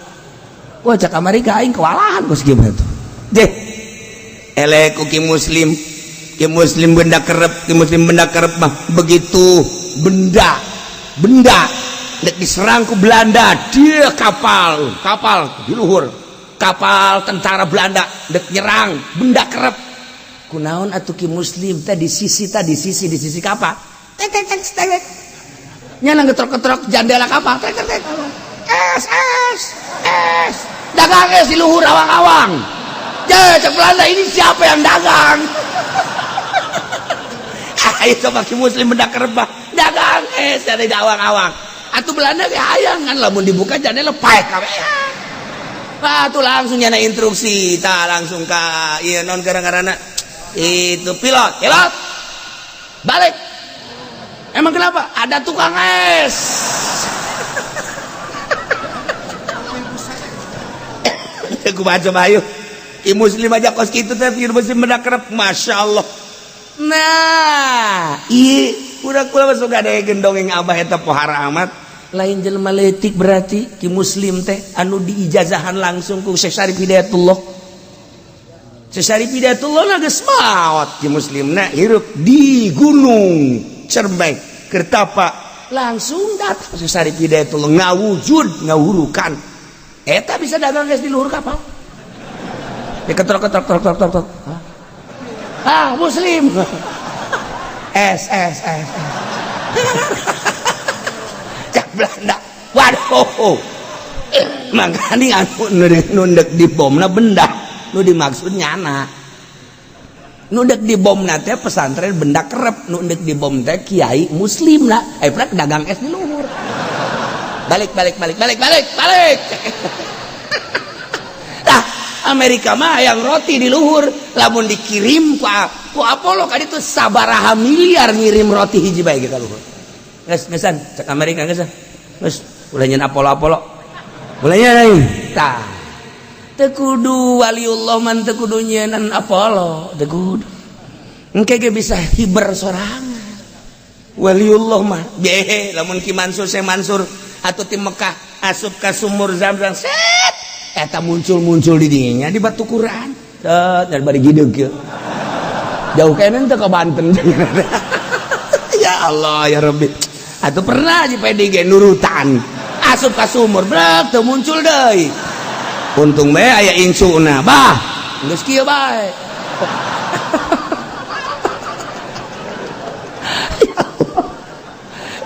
Wah, cak Amerika, aing kewalahan kos gimana tuh deh. Elek ku ki muslim, ki muslim benda kerep, ki muslim benda kerep mah begitu. Benda benda dek diserang ku Belanda, dia kapal kapal di luhur, kapal tentara Belanda dek nyerang benda kerep. Kunaon atuh ki muslim teh di sisi tadi, sisi di sisi kapal tek tek tek tek, nyana ngetrok-ngetrok jendela kapal, tek tek tek, es es es, dagang es di luhur awang-awang. Ya, cek Belanda, ini siapa yang dagang? Ayo coba ki muslim benda kerebah dagang es dari awang-awang. Atuh Belanda ge hayang kan, lamun dibuka jendela paeh kabeh. Ah, tuh langsung nyana instruksi, ta langsung ka ieu non gara-garana itu pilot, pilot balik. Emang kenapa? Ada tukang es. Aku baca bayu. I muslim aja kos kitu teh, muslim benda kerep, masya Allah. Nah, iya udah kula masuk ada gendong yang abah eta pohara amat. Lain jelema leutik berarti ki muslim teh anu diijazahan langsung ku Syekh Syarif Hidayatullah. Syarif Hidayatullah geus maot, Ki Muslimna hirup di Gunung Cermai Kertapa. Langsung datang Syarif Hidayatullah, ngawujud ngawurukan eta bisa dagang geus di luhur kapal, diketrok ketrok trok trok trok trok, ah muslim, S S S S, cak Belanda. Waduh, makanya anu nu ndek dibomna benda nu dimaksud nyana, nu ndek dibomna teh pesantren benda kerep, nu ndek dibom teh kiai muslim lah, eh prak dagang es di luhur. Balik balik balik balik balik balik. Nah, Amerika mah yang roti di luhur, lamun dikirim ku Apollo kan itu sabaraha miliar ngirim roti hiji bae ka luhur. Geus geusan cek Amerika, geus geus ulah nyen Apollo Apollo, ulah nyen. Tah, teu kudu waliullah man, teu kudu nyieun Apollo, teu kudu. Engke ge bisa hiber sorangan waliullah mah. Behe lamun Ki Mansur, Syekh Mansur atau ti Mekah asup ka sumur Zamzam, set eta muncul-muncul di dinya di batu Quran, set dan bari gideg kieu jauh kene teu ka Banten. Ya Allah ya Rabbi, atau pernah di PDG nurutan asup ka sumur, brek teu muncul deui. Untung bae aya incuna, bah geus kieu bae.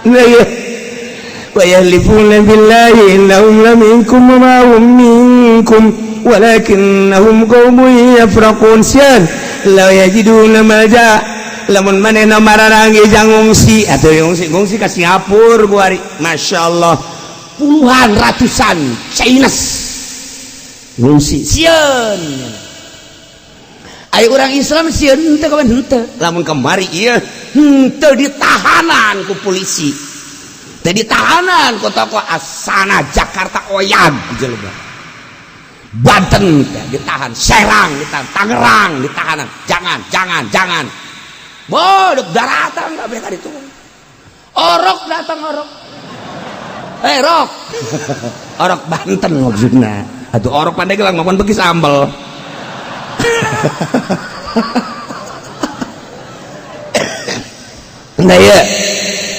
Nah, ya. Wa yahlifuna billahi innahum laminkum wa ma hum minkum walakinnahum qaumun yafraqun. Sieun la yajiduna malja, lamun manehna mararangi jang ngungsi atuh, ngungsi ngungsi ka Singapura kuari. Masya Allah, puluhan ratusan Chinese ngungsi, sieun. Ayo orang Islam sieun henteu kawan? Henteu. Lamun kemari ieu henteu ditahanan ku polisi, teu ditahanan ku tokoh asana Jakarta, oyag jelema Banten teh ditahan, Serang ditahan, Tangerang ditahanan. Jangan jangan jangan bodoh daratan kabeh ka ditu. Orok datang, orok, eh rok, orok Banten maksudna atuh, orok Pandeglang makan begi sambel. Nah ya,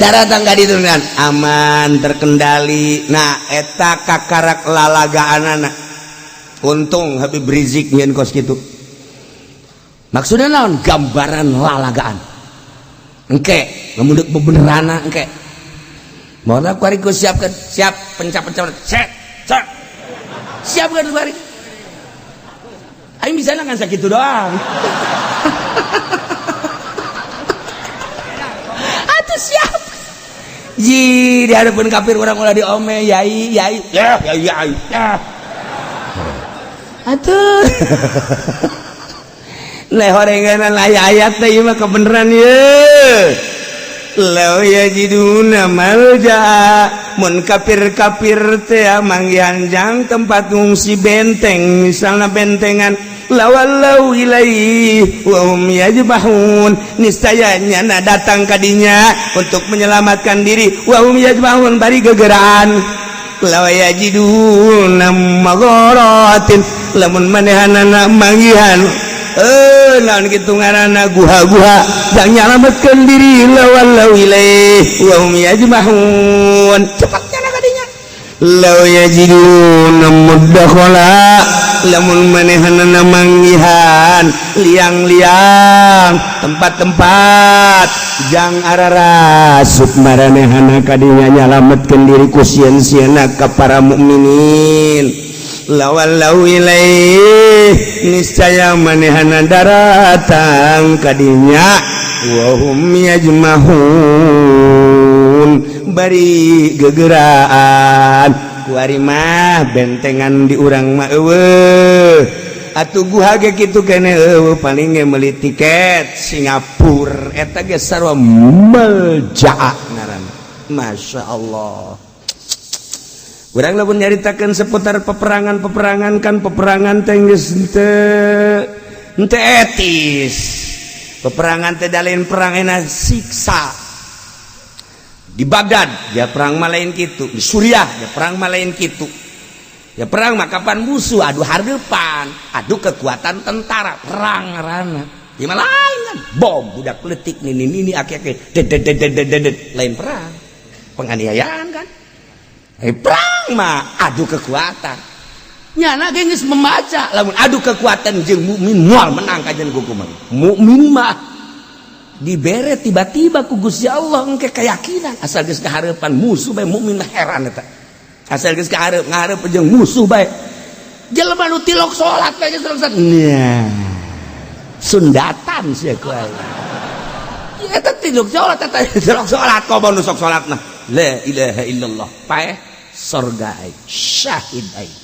daratan ka ditu kan aman terkendali. Nah, eta kakarak lalagaan anak. Untung Habib Rizik nyeun kos kitu. Maksudnya naon? Gambaran lalagaan engke lamun deuk bebenerana engke. Mau kuari ku siapkan, siap pencap-pencap, set set, siapkan kuari. Aing bisa ngan sakitu doang. Atuh siap. Ji di hadapan kafir orang ulah diome, yai yai ya yai yai ya. Atuh. Leh horengan aya ayat teh ieu mah kebenaran ye. Law yajiduna malja, mun kafir-kafir teh manggihan jang tempat ngungsi benteng, misalnya bentengan, lawallau ilaihi wa hum yajmahun, niscaya nyana datang kadinya untuk menyelamatkan diri, wa hum yajmahun bari gegeraan. Law yajiduna magharatin, lamun manehanana manggihan naon kitu ngaranna guha-guha jang nyalametkeun diri, lawallau ilaihi wa hum yajmahun, cepat nyana kadinya. Law yajiduna mudakhala, lamun manehanana manggihan liang-liang tempat-tempat jang ararasup maranehana kadinya nyalametkeun diri ku sieun-sieunna ka para mukminin, lawallau ilaih niscaya manehana daratang kadinya, wa hum yajmahun bari gegeraan. Kuari mah bentengan di urang mah eueuh atuh, guha ge kitu kene eueuh, paling ge meuli tiket Singapura eta ge sarua meljaa ngaranna. Masya Allah. Urang lamun nyaritakeun seputar peperangan-peperangan kan peperangan teh geus henteu etis. Peperangan teh lain perang enak siksa. Di Baghdad ya perang mah lain kitu, di Suriah ya perang mah lain kitu. Ya perang mah kapan musuh adu hareupan, adu kekuatan tentara, perang ngaranna. Ieu mah lain kan. Bom budak leutik nini nini aki-aki dedet, lain perang. Penganiayaan kan. Perang mah adu kekuatan. Nyana ge geus membaca lamun adu kekuatan jeung mukmin moal menang kajian kumaha. Mukmin mah dibere tiba-tiba ku Gusti Allah engke keyakinan asal geus kahareupan musuh bae mukmin mah heran eta. Asal geus kahareup ngahareup jeung musuh bae. Jelema nu tilok salat bae geus salat. Nya. Sundatan sia ku aing. Eta tilok salat eta tilok salat komo nu sok salatna. La ilaha illallah. Paeh sorga aing, syahid aing.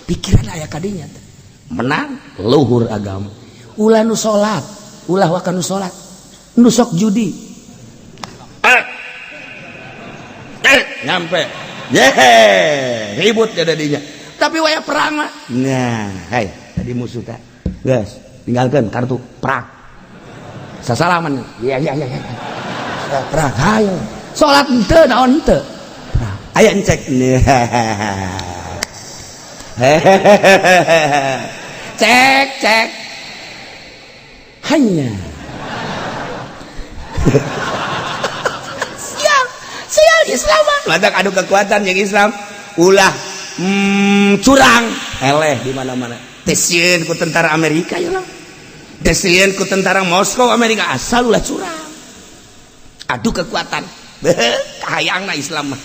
Pikiran aya kadinya teh. Menang luhur agama. Ulah nu salat, ulah waka nu salat. Nu sok judi. Nyampe. Yehe, ribut ya dadinya. Tapi waya perang mah. Nah, hei, tadi musuh teh. Geus, tinggalkan kartu perang. Sasalaman. Iya. Perang, hayo. Salat henteu naon henteu. Perang. Aya encek. Cek, cek. Hanya. Sial, sial Islam. Lantak adu kekuatan yang Islam. Ulah curang. Eleh di mana-mana. Teu sieun ku tentara Amerika ya lah. Teu sieun ku tentara Moskow Amerika asal ulah curang. Adu kekuatan. Kahayangna Islam mah.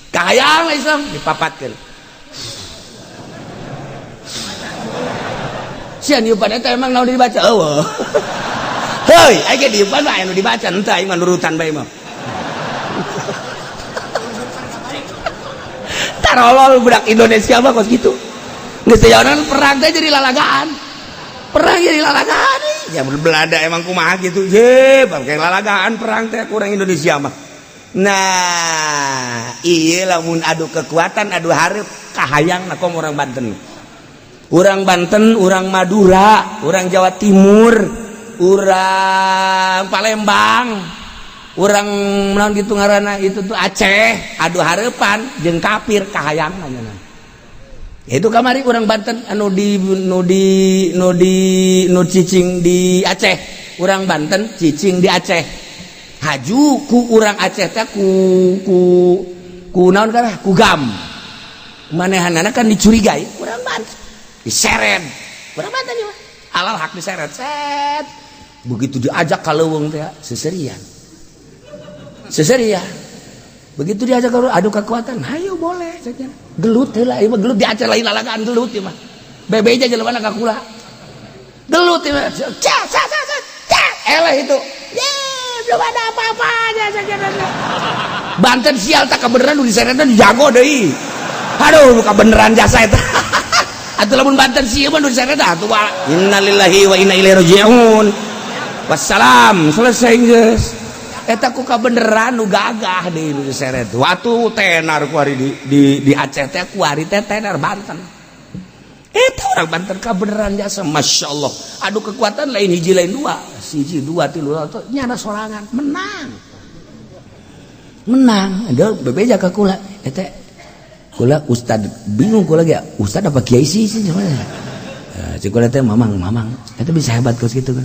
Kahayangna Islam dipapatkeun. Sian diupan eta emang naon dibaca eueuh. Heuy, aing ge diupan mah aya nu dibaca henteu aing mah nurutan bae mah. Tarolol budak Indonesia mah kos kitu. Geus teh perang teh jadi lalagaan. Perang jadi lalagaan. Ya Belanda emang kumaha gitu. Ye, bangke lalagaan perang teh kurang Indonesia mah. Nah, iya lamun adu kekuatan adu hareup kahayang na kom orang Banten. Orang Banten, orang Madura, orang Jawa Timur, orang Palembang, orang naon gitu ngaranna itu tuh Aceh, adu hareupan jeung kafir kahayang nya. Itu kamari orang Banten anu di nu di nu di nu cicing di Aceh, orang Banten cicing di Aceh. Haju ku urang Aceh teh ku ku ku naon kana ku gam. Manehanana kan dicurigai urang Banten. Diseret. Urang Banten ieu mah. Alal hak diseret. Set. Begitu diajak ka leuweung teh seserian. Seserian. Begitu diajak ke adu kekuatan, hayo boleh saja. Gelut heula ieu mah gelut di Aceh lain lalagaan gelut ieu mah. Bebe aja jelema ka kula. Gelut ieu mah. Ca ca ca ca. Eleh itu. Ye, belum ada apa-apanya saja. Banten sial tak kebeneran nu diseretna jago deui. Aduh, kebeneran jasa eta. Atuh lamun Banten sieun mah nu diseretna atuh innalillahi wa inna ilaihi raji'un. Wassalam, selesai geus. Eta ku kabeneran nu gagah deui nu diseret. Waktu tenar ku ari di Aceh teh ku ari teh tenar Banten. Eta orang Banten kabeneran jasa Masya Allah. Adu kekuatan lain hiji lain dua. Siji dua tilu nyana sorangan menang. Menang. Ada bebeja ka kula. Eta kula ustad bingung kula ge ustad apa kiai sih sih cik kula teh mamang mamang eta bisa hebat kos kitu kan.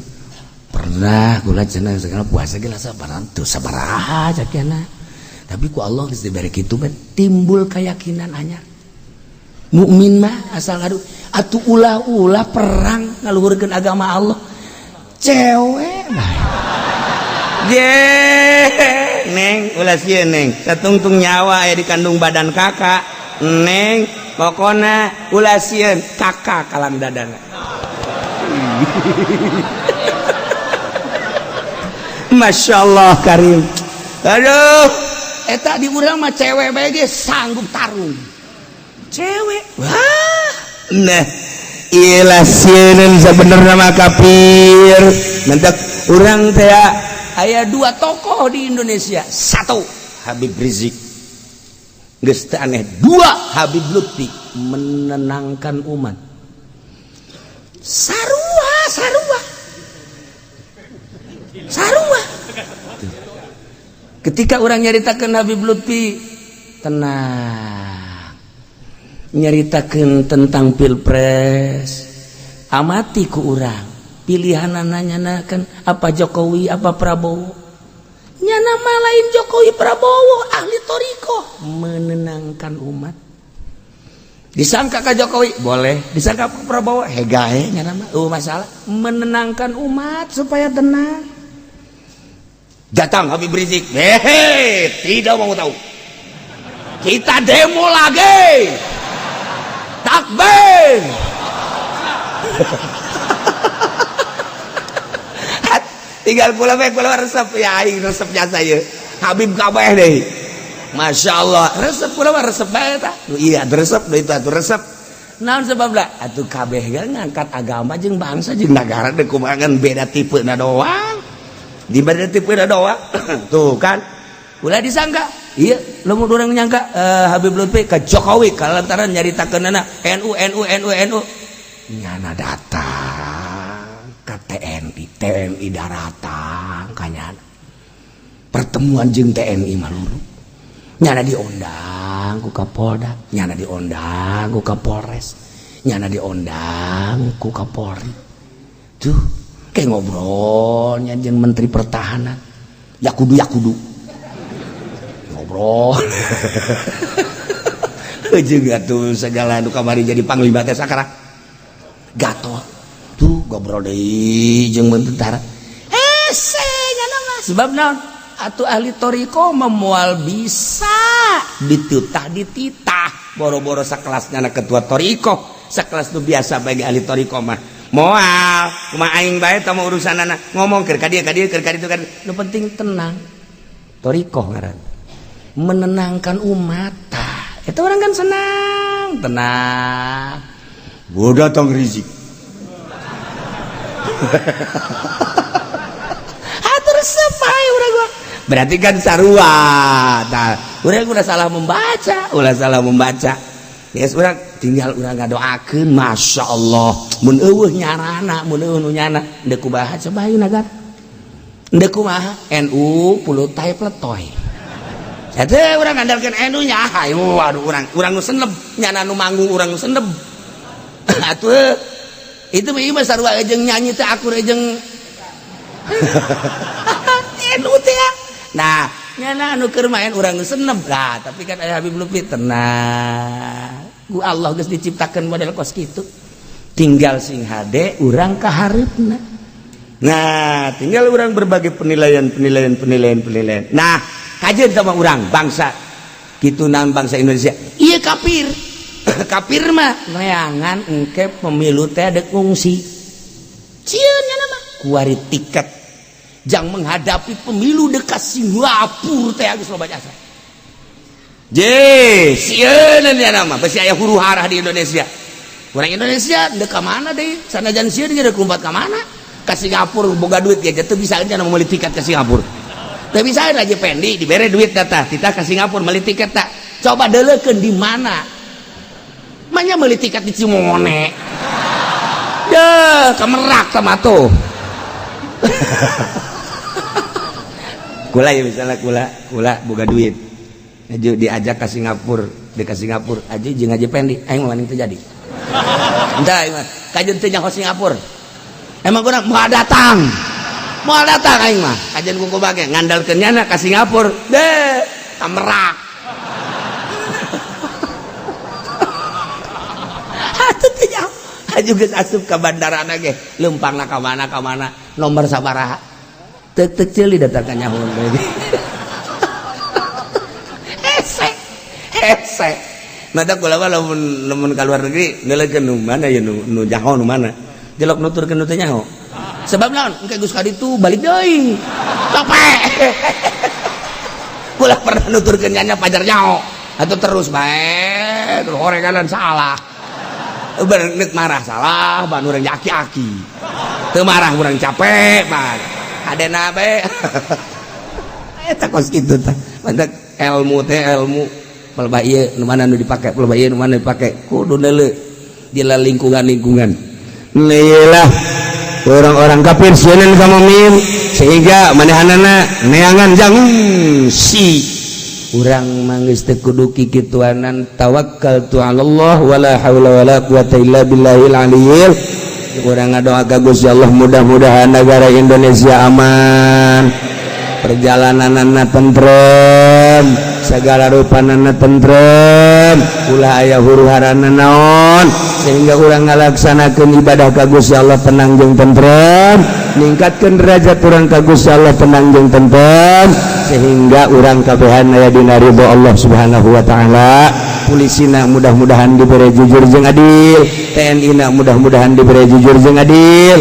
Pernah kula cenah segala puasa ge sabaran tuh sabaraha cakena. Tapi ku Allah geus dibere kitu mah timbul keyakinan anyar. Mukmin mah asal adu atuh ulah-ulah perang ngaluhurkeun agama Allah. Cewek bae. Ye, neng ulah sieun neng. Satungtung nyawa aya di kandung badan kakak. Neng, pokona ulah sieun kakak kalang dadana. Masya Allah Karim. Aduh, eta di urang mah cewek bae ge sanggup tarung. Cewek. Wah. Nah, ilah sieun sabenerna mah kafir. Mentak urang teh aya dua tokoh di Indonesia. Satu, Habib Rizik. Geus teu aneh. Dua, Habib Lutfi menenangkan umat. Sarua, sarua. Sarua. Ketika orang nyaritakeun Habib Lutfi, tenang. Nyaritakeun tentang pilpres, amati ku urang pilihan nanya kan apa Jokowi apa Prabowo. Nyana mah lain Jokowi Prabowo, ahli thoriqoh menenangkan umat. Disangka ka Jokowi boleh, disangka ke Prabowo hegae, nyana mah masalah menenangkan umat supaya tenang. Datang Habib Rizieq, hehe, tidak mau tahu, kita demo lagi, takbir. Tinggal kula bae, kula resep ya, aing resep jasa ieu Habib kabeh deh. Masya Allah, resep kula mah, resep bae tah. Iya, resep deui atuh, resep naon sebabna atuh kabeh ge ngangkat agama jeung bangsa jeung negara deui, kumaha beda tipe na doang, di beda tipe na doang tuh kan. Ulah disangka iya, lamun urang nyangka Habib Lutfi ke Jokowi kalantaran nyaritakeunana NU NU NU NU, nyana datang ke TNI, TNI daratang kanyana pertemuan jeung TNI maluru, nyana diundang ku Kapolda, nyana diundang ku Kapolres, nyana diundang ku Kapolri tuh, kayak ngobrolnya jeung Menteri Pertahanan ya, kudu ya kudu ngobrol jeung atuh segala nu kamari jadi panglima teh sakarang Gatot tuh, ngobrol deui jeung tentara hese nyana mah. Sebab naon atuh, ahli thoriqoh moal bisa ditutah dititah, boro-boro sakelasnya anak ketua thoriqoh, sakelas nu biasa bagi ahli thoriqoh mah moal. Kumaha aing bae tah mah urusanana, ngomong keur ka dieu, ka dieu, keur ka ditu, ka dieu, nu penting tenang. Thoriqoh ngaran menenangkan umat tah, itu orang kan senang, tenang. Gua datang Rizieq. Atur resep urang gua. Berarti kan sarua tah, urang udah salah membaca, ulah salah membaca. Ya, urang tinggal urang ngadoakeun, Masya Allah, mun eueuh nyarana, mun eueuh nu nyana deuk kumaha coba ieu nagara, deuk kumaha NU pulutai pletoy. Eta urang ngandalkeun NU nya, hayu waduh, urang urang nu seneb nyana nu manggung, urang nu seneb atuh. Itu mah ieu mah sarua jeung nyanyi teh akur jeung NU teh. Nah, nyana anu keur main, urang nu seneb lah, tapi kan aya Habib Lutfi tenang. Ku Allah geus diciptakeun model kos kitu, tinggal sing hade urang ka hareupna. Nah, tinggal orang berbagai penilaian, penilaian, penilaian, penilaian. Nah, kajeun sama urang bangsa kitu, naon bangsa Indonesia iya, kafir kafir mah neangan engke pemilu teh dek ngungsi, sieun nya mah kuari tiket jang menghadapi pemilu dekat Singapura teh geus loba jasa. Je, sieun nya nama pasti aya huru hara di Indonesia. Orang Indonesia dek ka mana deui, sanajan sieun ge dek lompat ka mana? Ka Singapura boga duit ge teu bisa nya meuli tiket ke Singapura. Teu bisa aja Pendi dibere duit data kita ke Singapura meuli tiket tak. Coba deuleukeun di mana? Manya meuli tiket di Cimone. Deh, ka Merak sama tuh. Kula ya, misalnya kula kula boga duit. Aju diajak ke Singapura, di ke Singapura aja jeung aja Pendi, aing mah teu jadi. Entah aing mah kajeun teu nyaho Singapura. Emang kurang mau datang. Mau datang aing mah. Kajeun ku bage ngandalkeun nyana ka Singapura. Deh, ka Merak. Atuh teu nyaho. Aju geus asup ka bandara ge, leumpangna ka mana ka mana, nomor sabaraha. Tek tek ceuli datang ka nyaho deui. Hese. Hese. Mata kula mah lamun lamun ka luar negeri neuleukeun nu mana ya, nu nu nyaho nu mana. Jelok nuturkeun nu teu nyaho. Sebab naon? Engke geus ka ditu balik deui. Capek. Kula pernah nuturkeun nya pajar nyaho. Atuh terus bae, terus horeganan salah. Bareng marah salah, ban urang aki-aki. Teu marah urang capek, ban. Adena bae. Eta kos kitu tah. Mantak ilmu teh ilmu pelba ieu nu mana nu dipake, pelba ieu nu mana dipake, kudu neuleu di lingkungan-lingkungan. Lah, orang-orang kafir sieun ka mukmin sehingga manehanana neangan jang si Urang mah geus teu kudu kikituanan, tawakal tu Allah wala haula wala quwata illa billahil aliyil. Urang ngadoa ka Gusti Allah mudah-mudahan negara Indonesia aman, perjalananana tentrem, segala rupanana tentrem, ulah aya huru-harana naon, sehingga urang ngalaksanakeun ibadah ka Gusti Allah tenang jeung tentrem, ningkatkeun derajat urang ka Gusti Allah tenang jeung tentrem, sehingga urang kabehan aya dina ridho Allah Subhanahu wa taala. Polisina mudah-mudahan diberi jujur jeung adil, TNI na mudah-mudahan diberi jujur jeung adil,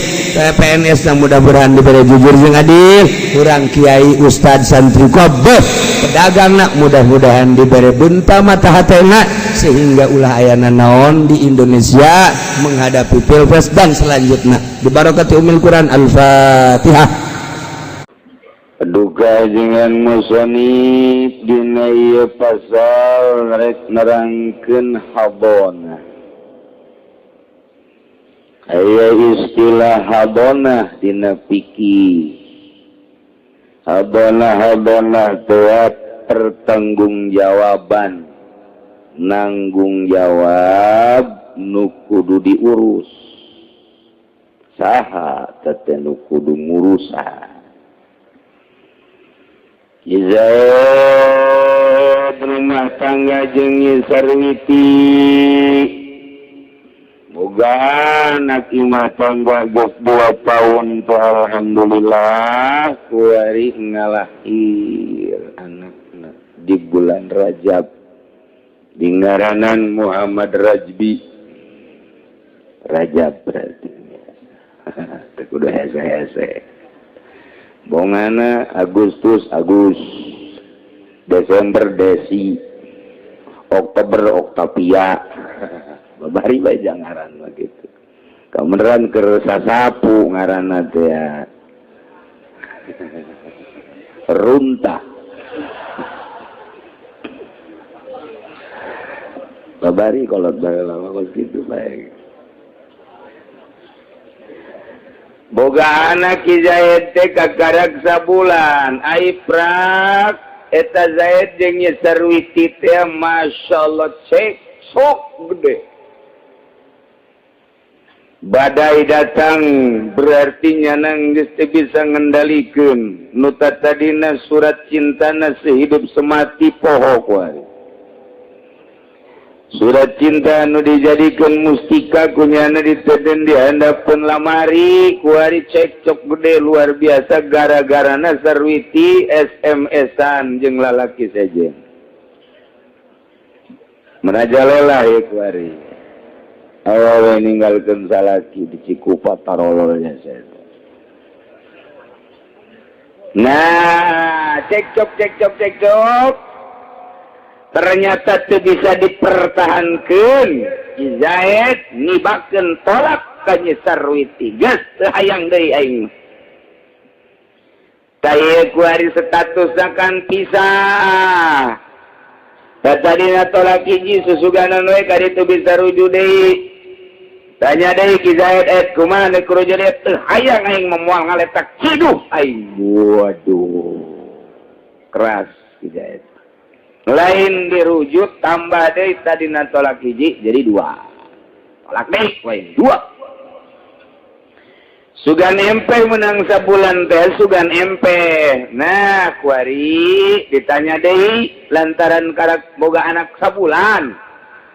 PNS na mudah-mudahan diberi jujur jeung adil, urang kiai ustad santri kabeh pedagang na mudah-mudahan diberi bunta mata hatena, sehingga ulah ayana naon di Indonesia menghadapi pilpres dan selanjutnya. Dibarokati umil Quran. Al-Fatihah. Duka dengan musonif dina ieu pasal rek nerangkeun habonah. Aya istilah habonah dina fikih. Habonah habonah teh pertanggungjawaban, nanggung jawab nu kudu diurus. Saha teh nu kudu ngurusan? Zaid rumah tangga jeung Sarwiti boga anak imah tangga geus 2 tahun tuh, alhamdulillah kuari ngalahir anakna di bulan Rajab di ngaranan Muhammad Rajbi. Rajab berarti teu kudu hese-hese. Bongana Agustus Agus, Desember Desi, Oktober Oktavia. Babari bae ngaran mah kitu. Kameneran keur sasapu ngaranna teh ya. Runtah. Babari kolot baheula mah kos kitu bae. Boga anak Ki Zaid teh kakarak sabulan ai prak eta Zaid jeung Nyi Sarwiti teh masyaallah cek sok gede. Badai datang berarti nyanang geus teu bisa ngendalikeun nu tadina surat cintana sehidup semati poho kuari. Surat cinta nu dijadikan mustika kunyana diteden di handapeun lamari kuari cekcok gede luar biasa gara-garana Sarwiti SMS-an jeung lalaki saja. Merajalela ya kuari. Awewe ninggalkeun salaki di Cikupa tarololnya saya. Nah, cekcok cekcok cekcok. Ternyata itu bisa dipertahankan. Zaid nibakeun tolak ka Nyi Sarwiti. Geus teu hayang deui aing. Tah ieu kuari statusna kan pisah. Tadina tolak hiji susuganan we ka ditu bisa rujuk deui. Tanya deui Ki Zaid et kumaha deuk rujuk deui teu hayang aing moal ngaletak ciduh aing. Waduh. Keras Ki Zaid. Lain dirujuk tambah deui tadina tolak hiji jadi 2. Tolak deui lain 2. Sugan MP menang sabulan teh sugan MP. Nah, kuari ditanya deui lantaran karak boga anak sabulan.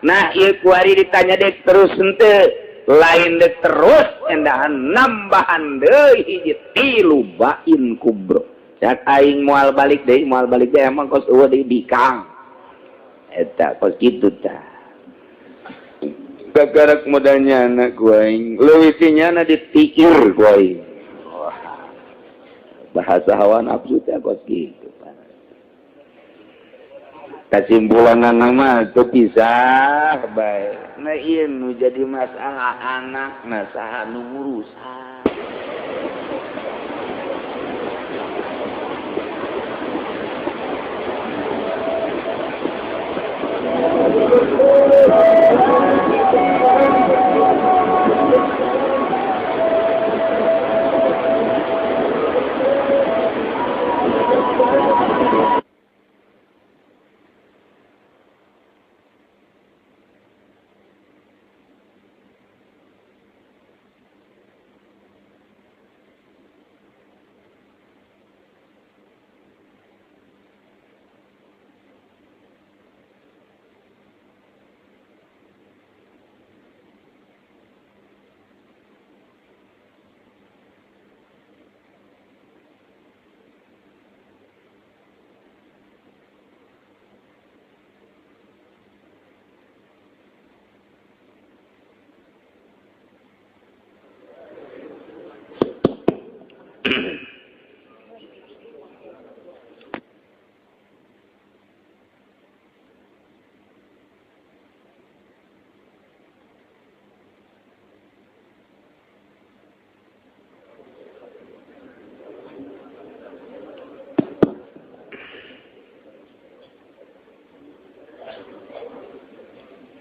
Nah, ieu kuari ditanya deui terus henteu. Lain deui terus endahan nambahan deui hiji 3 bain kubro. Cak aing moal balik deui emang kos eueuh deui bikang. Eta kos kitu tah. Kakarak modalnya anak ku aing, leuwih ti nyana ditiir ku aing. Wah. Bahasa hawa nafsu teh kos kitu. Kasimpulanna mah teu pisah bae. Nah ieu nu jadi masalah anak na saha nu ngurusan.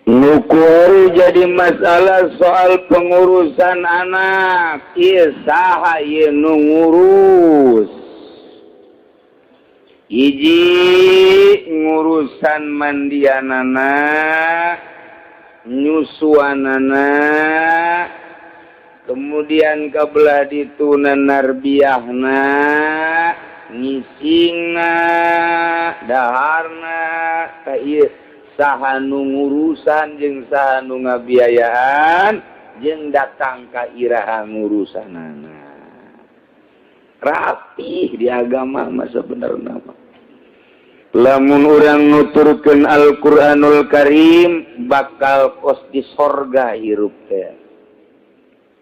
Nukuari jadi masalah soal pengurusan anak. Ieu saha ieu nu ngurus? Hiji ngurusan mandianana, nyusuanana, kemudian kabelah dituna narbiahna, ngisingna, daharna, ka ieu saha nu ngurusan jeung saha nu ngabiayaan jeung datang ka iraha ngurusanana. Rapih di agama mah sebenarna mah. Lamun urang nuturkeun Al-Qur'anul Karim bakal kos di sorga hirup teh.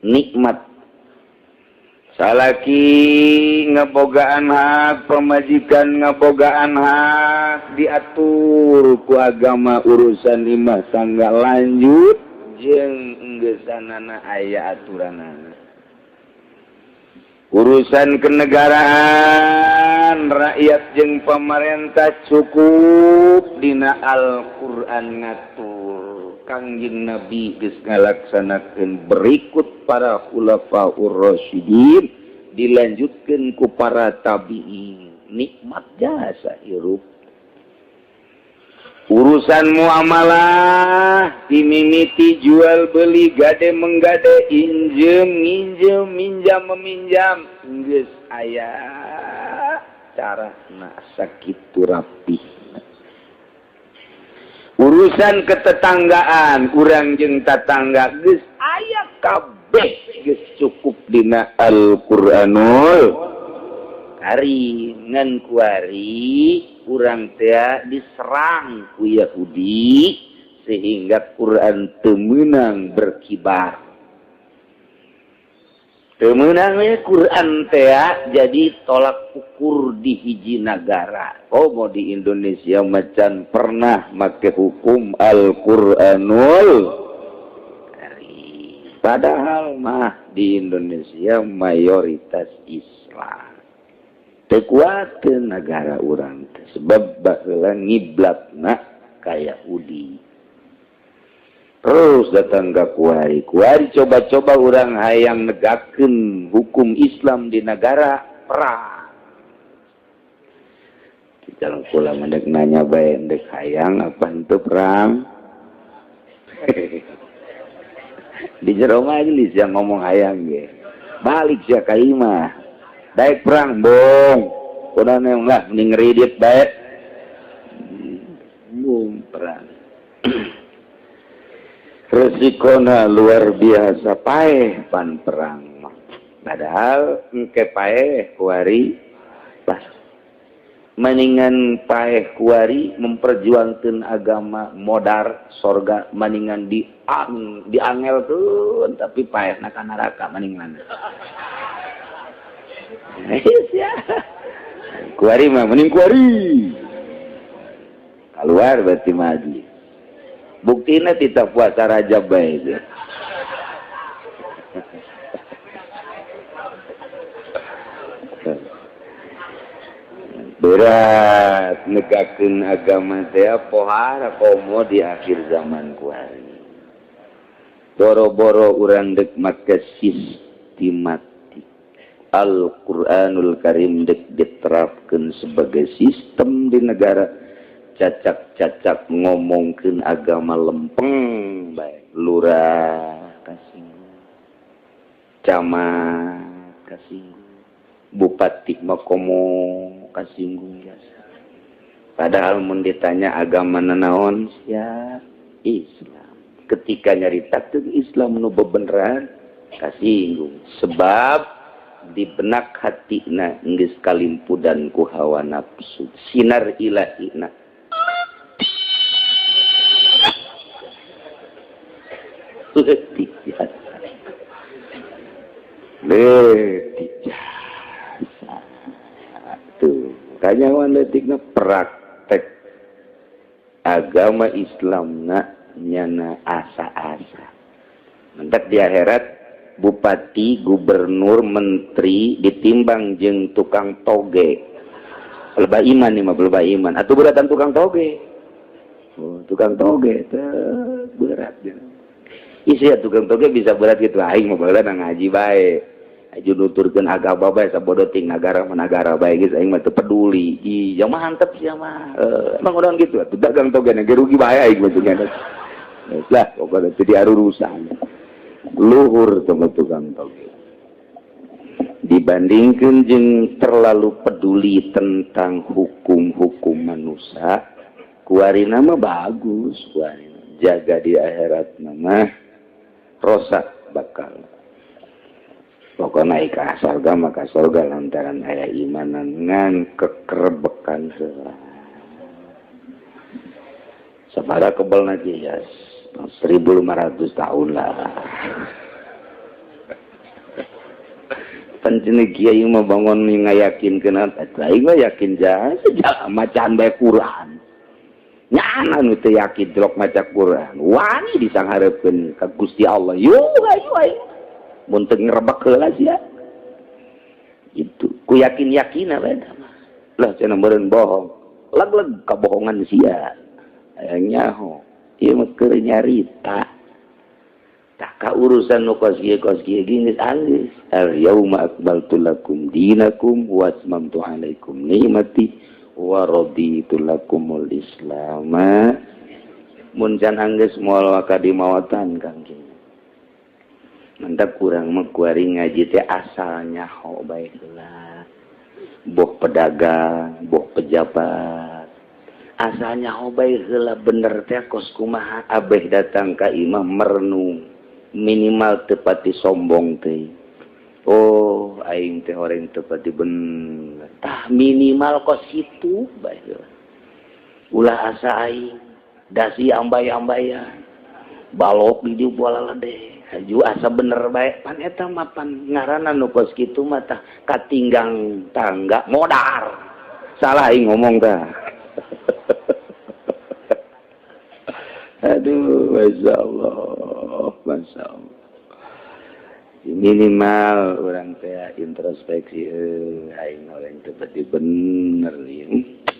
Nikmat. Salaki ngebogaan hak, pemajikan ngebogaan hak, diatur ku agama urusan imah tangga lanjut jeung enggesanana aya aturanana. Urusan kenegaraan rakyat jeung pemerintah cukup dina Al-Qur'an ngatur. Kangjeng Nabi geus ngalaksanakeun berikut para khulafaur rasyidin dilanjutkeun ku para tabi'in. Nikmat jasa hirup. Urusan muamalah dimimiti jual beli gade menggade injem nginjem minjam meminjam geus aya carana sakitu rapih. Urusan ketetanggaan urang jeung tatangga geus aya kabeh geus cukup dina Al-Qur'anul Karim. Ngan kuari urang teh diserang ku Yahudi sehingga Quran teu meunang berkibar. Teu meunang we Quran teh jadi tolak ukur di hiji nagara. Oh mau di Indonesia macan pernah make hukum Al-Qur'anul Karim. Padahal mah di Indonesia mayoritas Islam. Teu kuateun nagara urang teh sebab baheula ngiblatna ka Yahudi. Terus datang ke kuari. Kuari coba-coba urang hayang negakeun hukum Islam di negara perang. Di dalam kula mendek nanya bae ndek hayang apa henteu perang. Di jero majelis yang ngomong hayang ge. Balik sia ka imah. Daek perang bong. Kuda lah mending ngeridit bae. Bung perang. Resikona luar biasa paeh pan perang mah. Padahal engke paeh kuari pas. Maningan paeh kuari memperjuangkeun agama modar sorga maningan diangelkeun tapi paehna ka neraka maningan. Ya. Kuari mah mending kuari. Keluar berarti maju. Buktina tidak puasa Rajab bae itu. Berat negakeun agama teh pohara komo di akhir zaman kuari. Boro-boro urang dek make sistematik. Al-Qur'anul Karim dek diterapkeun sebagai sistem di negara. Cacak-cacak ngomongkeun agama lempeng bae. Lurah kasinggung, camat kasinggung, bupati mah komo kasinggung jasa. Padahal mun ditanya agama nanaon sia Islam. Ketika nyaritakeun Islam nu bebeneran kasinggung sebab di benak hatina geus kalimpudan ku hawa nafsu sinar ilahina. Leutik jasa. Leutik jasa. Tuh, kanyahoan leutikna praktek agama Islamna nyana asa-asa. Mentak di akhirat bupati, gubernur, menteri ditimbang jeung tukang toge. Lebah iman nih mah, lebah iman. Atau beratan tukang toge. Oh, tukang toge teh berat ya. Isi ya tukang toge bisa berat gitu, aing mah baheula ngaji bae. Aju nuturkeun agama bae sabodo ting nagara mah nagara bae geus aing mah teu peduli. Ih, jamaah mantep sia mah. Emang urang gitu atuh dagang toge ge rugi bae aing mah cenah. Lah, pokoknya teu diarurusan. Luhur teh tukang toge. Dibandingkan jeung terlalu peduli tentang hukum-hukum manusia, kuari nama bagus, kuari jaga di akhirat nama rosak bakal pokoknya naik ke surga maka surga lantaran aya imanan ngan kekerbekan heula. Sabara kebel lagi ya 1500 tahun lah. Pancen kiai mah bangun ngayakinkeun aing mah yakin jasa macan bae Quran. Nyana nu teu yakin delok maca Quran. Wani disanghareupeun ka Gusti Allah. Yo ayo ayo. Mun teu ngrebek heula sia. Itu ku yakin-yakina bae mah. Lah cenah meureun bohong. Leg-leg kabohongan sia. Hayang nyaho. Ieu mah keur nyarita. Tak urusan nu kos kieu geus anggeus. Al yauma akmaltu lakum dinakum wa atmamtu alaikum ni'mati wa raditu lakumul islam. Mun can anggeus moal waka dimawatan Kang. Mantap kurang mah kuari ngaji teh asal nyaho bae heula. Boh pedagang, boh pejabat. Asal nyaho bae heula bener teh kos kumaha abeh datang ka imah merenung. Minimal tepati sombong teh. Oh, aing teh orang tepati bener. Tah minimal kos situ bae heula. Ulah asa aing dasi ambay-ambayan. Balok di dieu bola ledeh. Haju asa bener bae pan eta mah pan ngaranna nu kos kitu mah tah katinggang tangga modar. Salah aing ngomong tah. Aduh, Masya Allah, Masya Allah. Minimal orang teh introspeksi, aing orang teh berarti bener ya.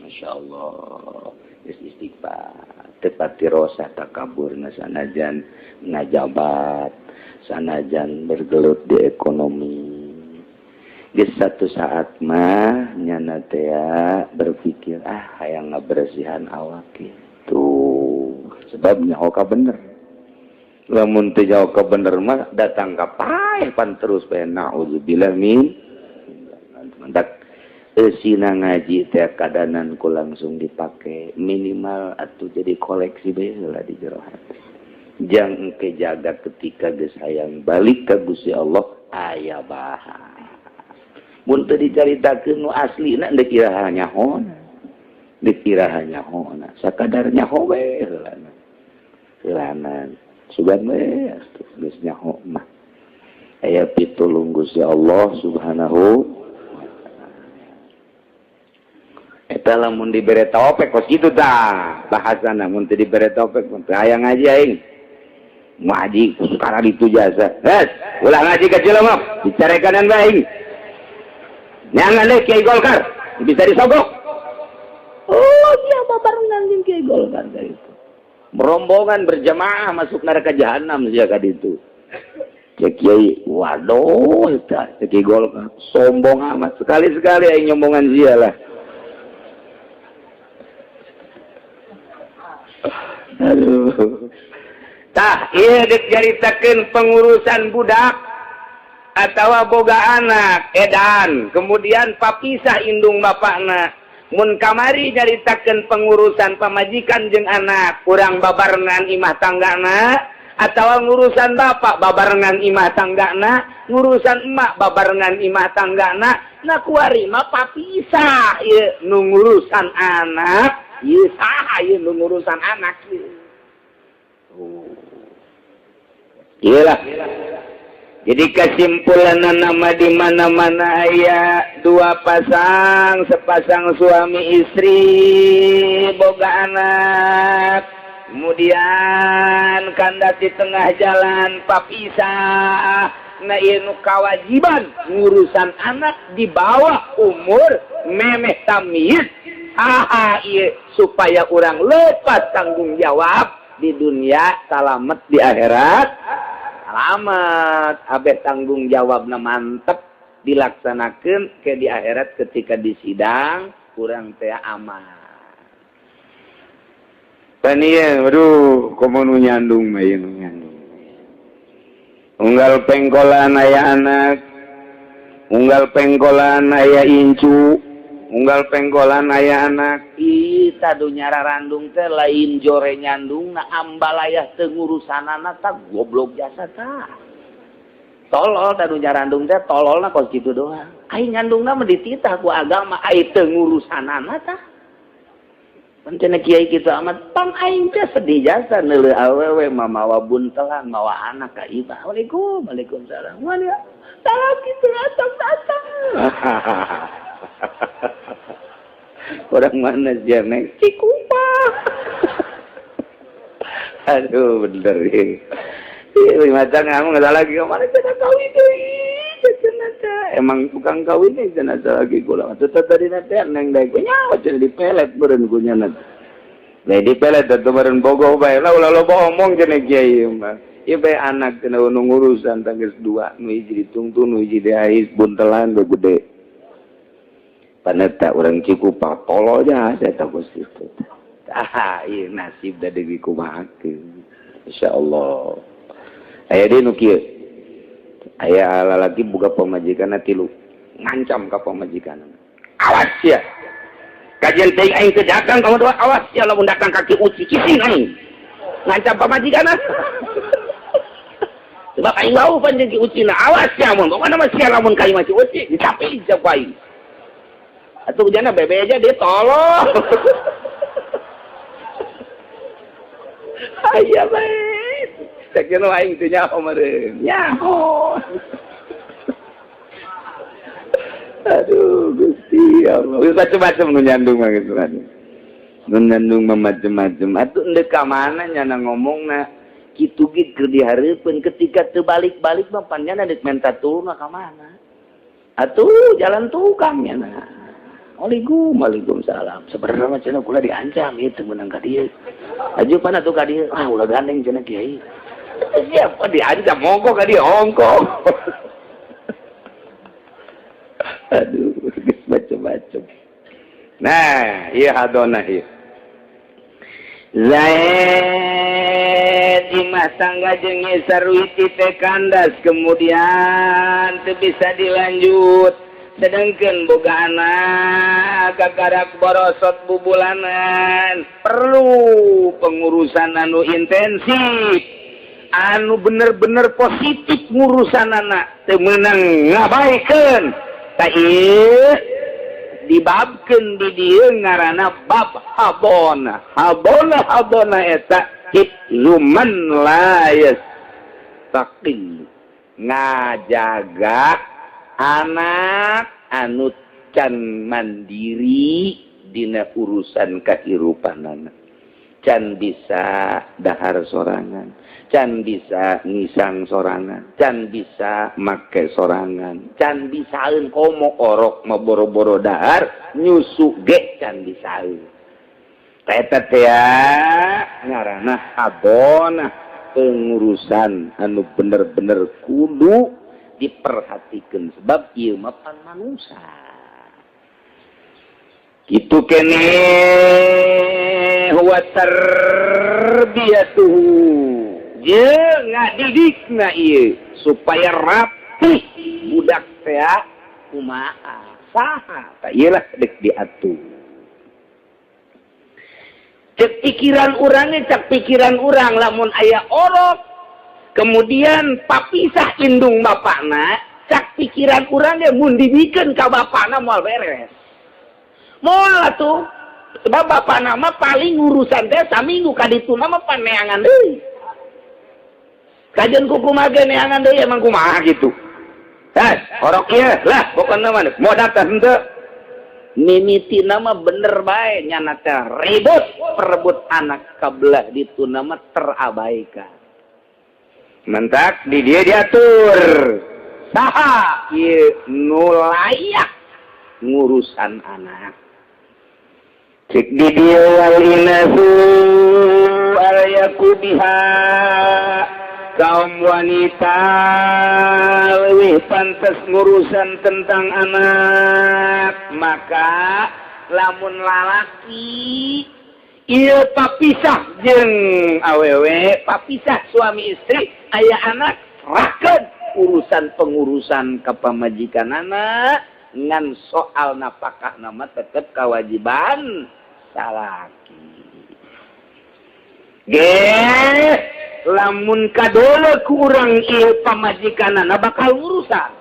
Masya Allah. Geus istighfar, tepati rosa takaburna sanajan ngajabat, sanajan bergelut di ekonomi. Geus satu saat mah nyana teh berpikir ah hayang ngabersihan awak gitu. Sebab nyaho ka bener. Lamun teu nyaho ka bener mah datang ka paeh pan terus bae naudzubillah min. Mantak eusina ngaji teh kadanan ku langsung dipake minimal atuh jadi koleksi bae heula di jero hati. Jang engke jaga ketika geus hayang balik ka Gusti Allah aya bahan. Mun teu dicaritakeun nu aslina deuk iraha nyahona. Deuk iraha nyahona, sakadar nyaho we heulana. Heulana sugan we atuh geus nyaho mah. Aya pitulung Gusti Allah Subhanahu wa taala. Eta lamun dibere taufik kos kitu tah bahasana mun teu dibere taufik mun teu hayang ngaji aing. Ngaji sekarang itu jasa. Hes, ulah ngaji ka jelema dicarekanan bae aing. Nyangan deh Kiai Golkar bisa disogok. Oh, dia babarengan jeung Kiai Golkar itu. Rombongan berjamaah masuk neraka jahanam sia ka ditu. Cek Kiai, waduh eta cek Kiai Golkar sombong amat sekali-sekali aing nyombongan sia lah. Aduh. Tah, ieu deuk caritakeun pengurusan budak atawa boga anak edan, kemudian papisah indung bapakna. Mun kamari nyaritakeun pengurusan pamajikan jeung anak, urang babarengan imah tanggana, atawa ngurusan bapak babarengan imah tanggana, ngurusan emak babarengan imah tanggana, nah kuari mah papisah ieu nu ngurusan anak, ieu saha ieu nu ngurusan anak ieu. Oh. Iyalah. Jadi kesimpulan nama di mana-mana aya dua pasang, sepasang suami istri boga anak, kemudian kandas di tengah jalan, papisah. Nah, ieu nu kawajiban ngurusan anak di bawah umur memeh tamyiz. Haha, ieu supaya urang lepas tanggung jawab di dunia, salamet di akhirat, selamat. Abeh tanggung jawabna mantep dilaksanakan ke di akhirat, ketika di sidang kurang teh aman. Panieu, aduh, komo nu nyandung mah, ieu nu nyandung. Unggal pengkolan aya anak, unggal pengkolan aya incu, unggal pengkolan aya anak. Ih, tadu nyararandung teh lain jore nyandung na, ambalayah teu ngurusanana tah goblok jasa tah. Tolol tadu nyarandung teh, tololna kos kitu doang. Ai nyandungna mah dititah ku agama, ai teu ngurusanana tah. Cenah kiai kitu amat pang aing teh sedih jasa neuleuh awewe mamawa buntelan, mawa anak ka imah. Waalaikum, waalaikumsalam. Mana salah kitu datang datang. Orang mana sih, Neng? Cikupa. Aduh, bener ya. Iya, macam kamu nggak lagi kemana cenah kawin deui cenah teh. Emang tukang kawin nih cenah lagi kula. Tetep tadi teh neng daek nyawa cenah dipelet beureun ku nya. Nah, dipelet atuh beureun bogoh bae lah, ulah loba omong cenah kiai mah. Ieu bae anak cenah nu ngurusan tah geus dua, nu hiji ditungtun, nu hiji diais buntelan gede. Paneta urang Cikupa tolol aja eta kos kitu. Ah, ieu nasib da deui kumahakeun. Insyaallah. Aya deui nu kieu. Aya lalaki buka pamajikanna tilu, ngancam ka pamajikanna. Awas ya. Kajian teuing aing teu datang kamu doa, awas ya lamun datang kaki uci cicing aing. Ngancam pamajikanna. Sebab aing bau panjang ki uci na, awas ya mun pokona mah sia lamun ka imah si uci dicapi ku aing. Atuh jana bebe aja dia tolong. Aya bae. Cek nu aing teu nyaho meureun. Nyaho. Aduh, Gusti Allah. Geus macem-macem nu nyandung mah geus mah. Nu nyandung mah macem-macem. Atuh endek ka mana nyana ngomongna? Kitu ge keur dihareupeun ketika teu balik-balik mah pan nyana deuk menta tulungna ka mana? Atuh jalan tukang nyana. Waalaikum, waalaikumsalam. Sebenarnya mah cenah kula diancam ieu teu meunang ka dieu. Aju pan atuh ka dieu. Ah, ulah gandeng cenah kiai. Siapa diancam monggo ka dieu ongko. Aduh, geus macem-macem. Nah, ieu hadona ieu. Zaid imah tangga jeung Sarwiti teh kandas, kemudian teu bisa dilanjut. Sedangkan boga anak kakarak borosot bubulanan, perlu pengurusan anu intensif, anu bener-bener positif ngurusan anak, teu meunang ngabaikeun. Tah ieu dibabkeun di dieu ngaranna bab habona. Habona habona eta hifzuman la yastaqil, ngajaga anak anu can mandiri dina urusan kehirupanana, can bisa dahar sorangan, can bisa ngisang sorangan, can bisa make sorangan, can bisaeun komo orok mah boro-boro dahar, nyusu ge can bisaeun. Eta teh ngaranna habona, pengurusan anu bener-bener kudu diperhatikan sebab ieu mah pan manusia. Kitu kene huwa tarbiyatuhu jeung ngadidikna ieu supaya rapih budak teh kumaha saha tah ieu lah dek diatur. Cek pikiran urangnya, cek pikiran urang lamun aya orok kemudian papisah indung bapakna, cak pikiran urangnya mun dibikeun ka bapakna moal beres, moal atuh, sebab bapakna mah paling urusan teh saminggu ka dituna mah paneangan deui. Kajian kumaha ge neangan deui, emang kumaha gitu. Heh, orok ieu lah pokokna mah mau datang henteu. Mimiti nama bener bae, nyana teh ribut perebut anak kabelah ditu nama terabaikan. Mentak di dia diatur. Saha ieu nu layak ngurusan anak? Cek di dieu wal inasu alyaqu biha, kaum wanita lebih pantas ngurusan tentang anak. Maka lamun lalaki ieu papisah jeung awewe, papisah suami istri, aya anak, serahkeun urusan pengurusan ke pamajikan anak, ngan soal napakah nama tetep kewajiban salaki ge. Lamun kadole kurang ieu pamajikanana bakal urusan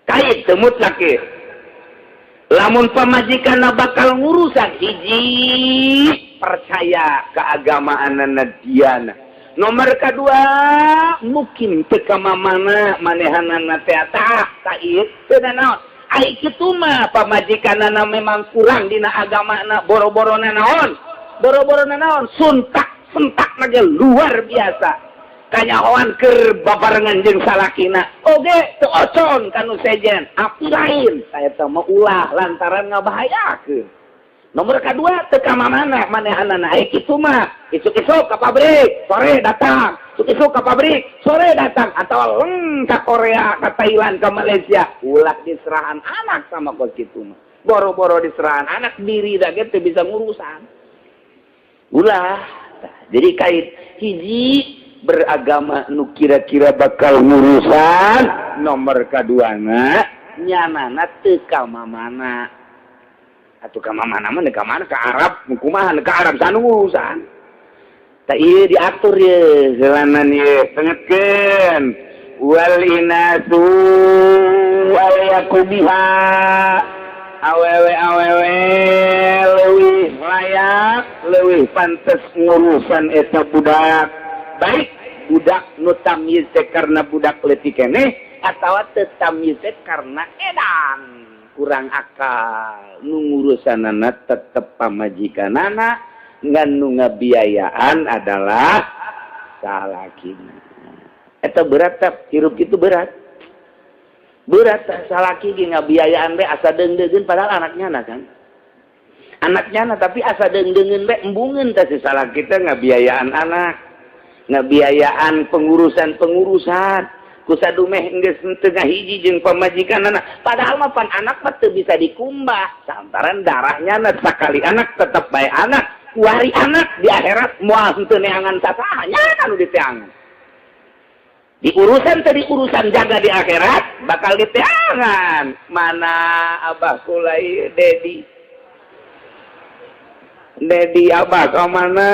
kait teu mutlak ieu. Lamun pamajikanna bakal ngurusan, hiji, percaya keagamaan diana, nomor kedua mungkin teu ka mana manehanana teh tah kait teu naon. Ai kitu mah pamajikanana memang kurang dina agamana, boro-boro naon, boro-boro naon, suntak sentak lagi luar biasa, kanyahoan keur babarengan jeung salakina oge teu ocon kanu sejen api lain. Saya teh mah ulah, lantaran ngabahayakeun. Nomor kedua, teu ka mana manehanana. Ai kitu mah isuk-isuk ka pabrik, sore datang, isuk-isuk ka pabrik, sore datang, atau leng ka Korea, ka Thailand, ka Malaysia, ulah diserahan anak sama kos kitu mah. Boro-boro diserahan anak, diri da ge teu bisa ngurusan, ulah. Jadi kait hiji, beragama nu kira-kira bakal ngurusan, nomor kaduana nyanana teu ka mamana atuh. Ka mamana mah ka mana? Ka Arab kumaha? Ka Arab sanu ngurusan? Tak, ieu diatur ye jalanan ye tengetkeun wal inasu alyaqu biha, awewe awewe leuwih layak, leuwih pantes ngurusan eta budak, baik budak nu tamyiz teh karena budak leutik keneh atawa teu tamyiz teh karena edan kurang akal. Nu ngurusanana tetep pamajikanana, ngan nu ngabiayaan adalah salakina. Eta berat tap hirup itu, berat berat. Salaki ge ngabiayaan be asa deung-deungeun, padahal anaknya na kan, anaknya na, tapi asa deung-deungeun be, embungeun teh si salaki teh ngabiayaan anak, ngabiayaan pengurusan-pengurusan ku sadumeh geus teu ngahiji jeung pamajikan anak. Padahal mah pan anak mah teu bisa dikumbah lantaran darahnya na. Sakali anak tetep bae anak, kuari anak di akhirat moal henteu neangan sasaha nya nu diteangan di urusan tadi, urusan jaga di akhirat bakal diteangan. Mana abah kulai Dedi, Dedi abah ka mana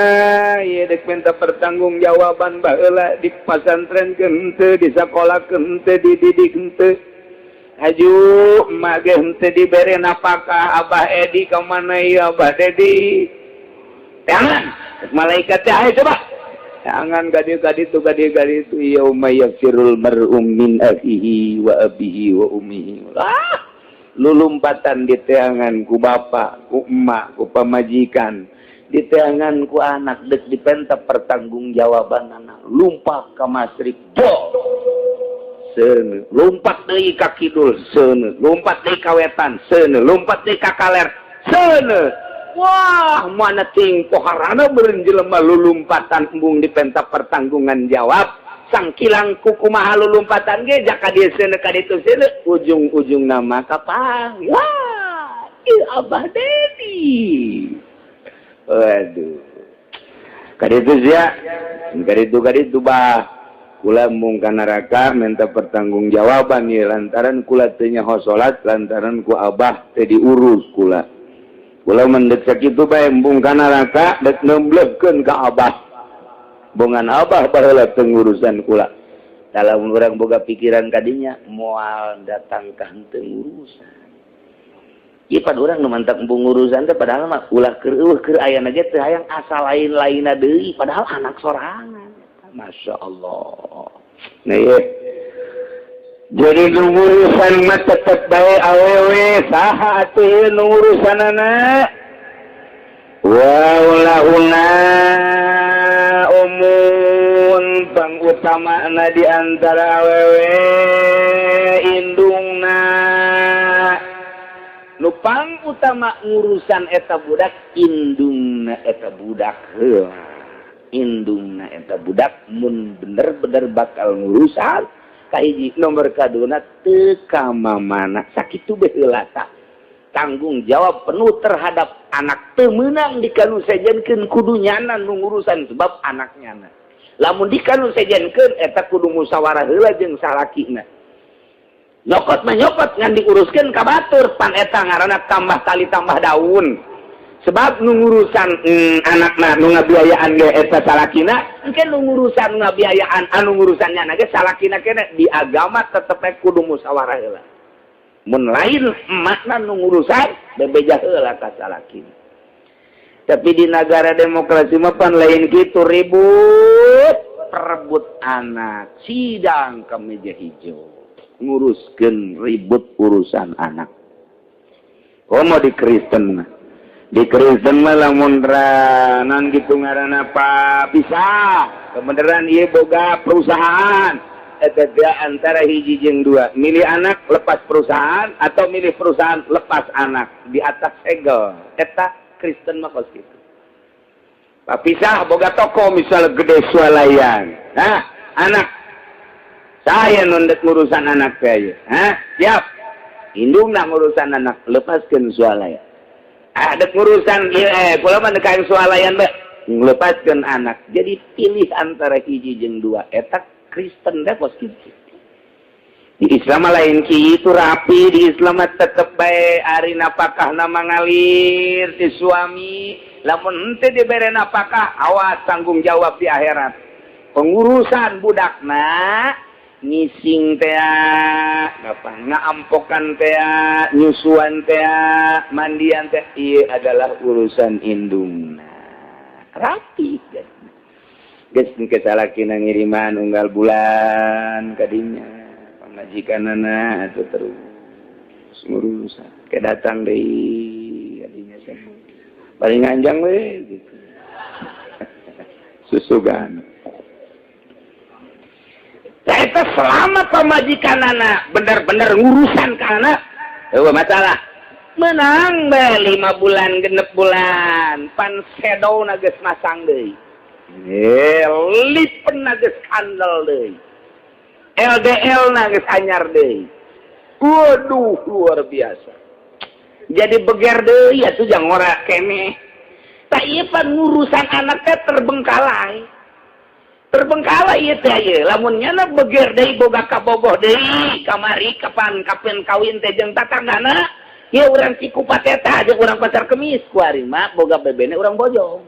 ieu dek minta pertanggungjawaban? Baheula di pasantren henteu, di sekolah henteu, dididik henteu, aju emak ge henteu dibere napakah. Abah Edi ka mana ieu? Abah Dedi teangan malaikat teh, ayo coba jangan gadi gadi itu, gadi gadi itu. Yauma yafirul mar'u min akhihi wa abihi wa ummihi. Ah, lulumpatan diteangan ku bapak, ku emak, ku pamajikan, diteangan ku anak, dek dipenta pertanggungjawaban anak. Lumpat ke masrik do seuneu, lompat deui ka kidul seuneu, lompat deui ka wetan seuneu, lompat deui ka kaler seuneu. Wah, mana ting poharana beureun jelema lulumpatan embung dipenta pertanggungan jawab. Sangkilang kukumaha lulumpatan ge, jaka dia seuneu, ka ditu seuneu, ujung-ujung nama kapang. Wah, ieu Abah Dedi. Waduh, kaditu sia, kaditu kaditu bah. Kula mung ka neraka minta pertanggungjawaban ya, lantaran kula teu nyaho salat, lantaran ku abah teu diurus kula. Kula mendek sakitu bae, embung ka neraka dek nemblehkeun ka abah, bongan abah baheula teu ngurusan kula. Dalam urang boga pikiran kadinya moal datang ka henteu ngurusan. Ieu pan urang nu mantak embung ngurusan teh, padahal mah ulah keur eueuh keur ayana ge teu hayang, asa lain-lainna deui, padahal anak sorangan. Masya Allah. Nah, iya. Jadi nu ngurusan mah tetep bae awewe. Saha atuh ieu nu ngurusanana? Wa ulahuna umun, pangutamana di antara awewe indungna. Nu pang utama ngurusan eta budak indungna eta budak heula. Indungna eta budak mun bener-bener bakal ngurusan kahiji, nomor kaduna teu ka mamana, sakitu bae heula. Tah, tanggung jawab penuh terhadap anak teu meunang dikanu sejenkeun, kudu nyana nu ngurusan sebab anak nyana. Lamun dikanu sejenkeun, eta kudu musyawarah heula jeung salakina. Nyokot mah nyokot, ngan diuruskeun ka batur, pan eta ngaranna tambah tali tambah daun, sebab nu ngurusan anakna, nu ngabiayaan ge eta salakina. Engke nu ngurusan ngabiayaan, anu ngurusan nyana ge salakina kene. Di agama tetep kudu musyawarah heula. Mun lain emakna nu ngurusan, bebeja heula ka salakina. Tapi di negara demokrasi mah pan lain kitu, ribut perebut anak, sidang ke meja hijau, nguruskeun ribut urusan anak. Komo di Kristen mah, di Kristen mah lamun non gitu ngaranna bisa kebenaran ieu boga perusahaan, eta antara hiji jeung dua, milih anak lepas perusahaan atau milih perusahaan lepas anak, di atas segel eta. Kristen mah kos kitu. Papisah boga toko misal gede swalayan. Nah, anak saya nundek ngurusan anak saya. Hah? Siap. Indungna ngurusan anak, lepaskan swalayan. Ada ngurusan kula mah dek swalayan bae, lepaskan anak. Jadi pilih antara hiji jeung dua eta. Kristen deh kos kitu. Di Islam lain kitu, rapi. Di Islam tetep bae ari napakah nama ngalir ti suami. Lamun henteu dibere napakah, awas, tanggung jawab di akhirat. Pengurusan budakna, ngising teh apa, ngaampokan teh, nyusuan teh, mandian teh, ieu adalah urusan indungna. Rapi geus ke salakina ngiriman unggal bulan kadinya, pamajikanana atuh terus ngurusan ke datang deui kadinya, paling anjang we gitu susugan. Eta selama pamajikan anak bener-bener ngurusan ke anak, masalah menang be 5 bulan 6 bulan pan sedo geus masang deui, lipen geus kandel deui, LDL geus anyar deui. Waduh, luar biasa, jadi beger deui atuh jang ora keneh. Tak, ieu pan ngurusan anaknya terbengkalai, terbengkalai ieu teh. Ieu lamun nyana beger deui, boga kabogoh deui kamari, kapan kapan kawin teh jeung tatanggana ieu, urang Cikupa eta jeung urang Pasar Kemis, kuari mah boga bebene urang Bojong.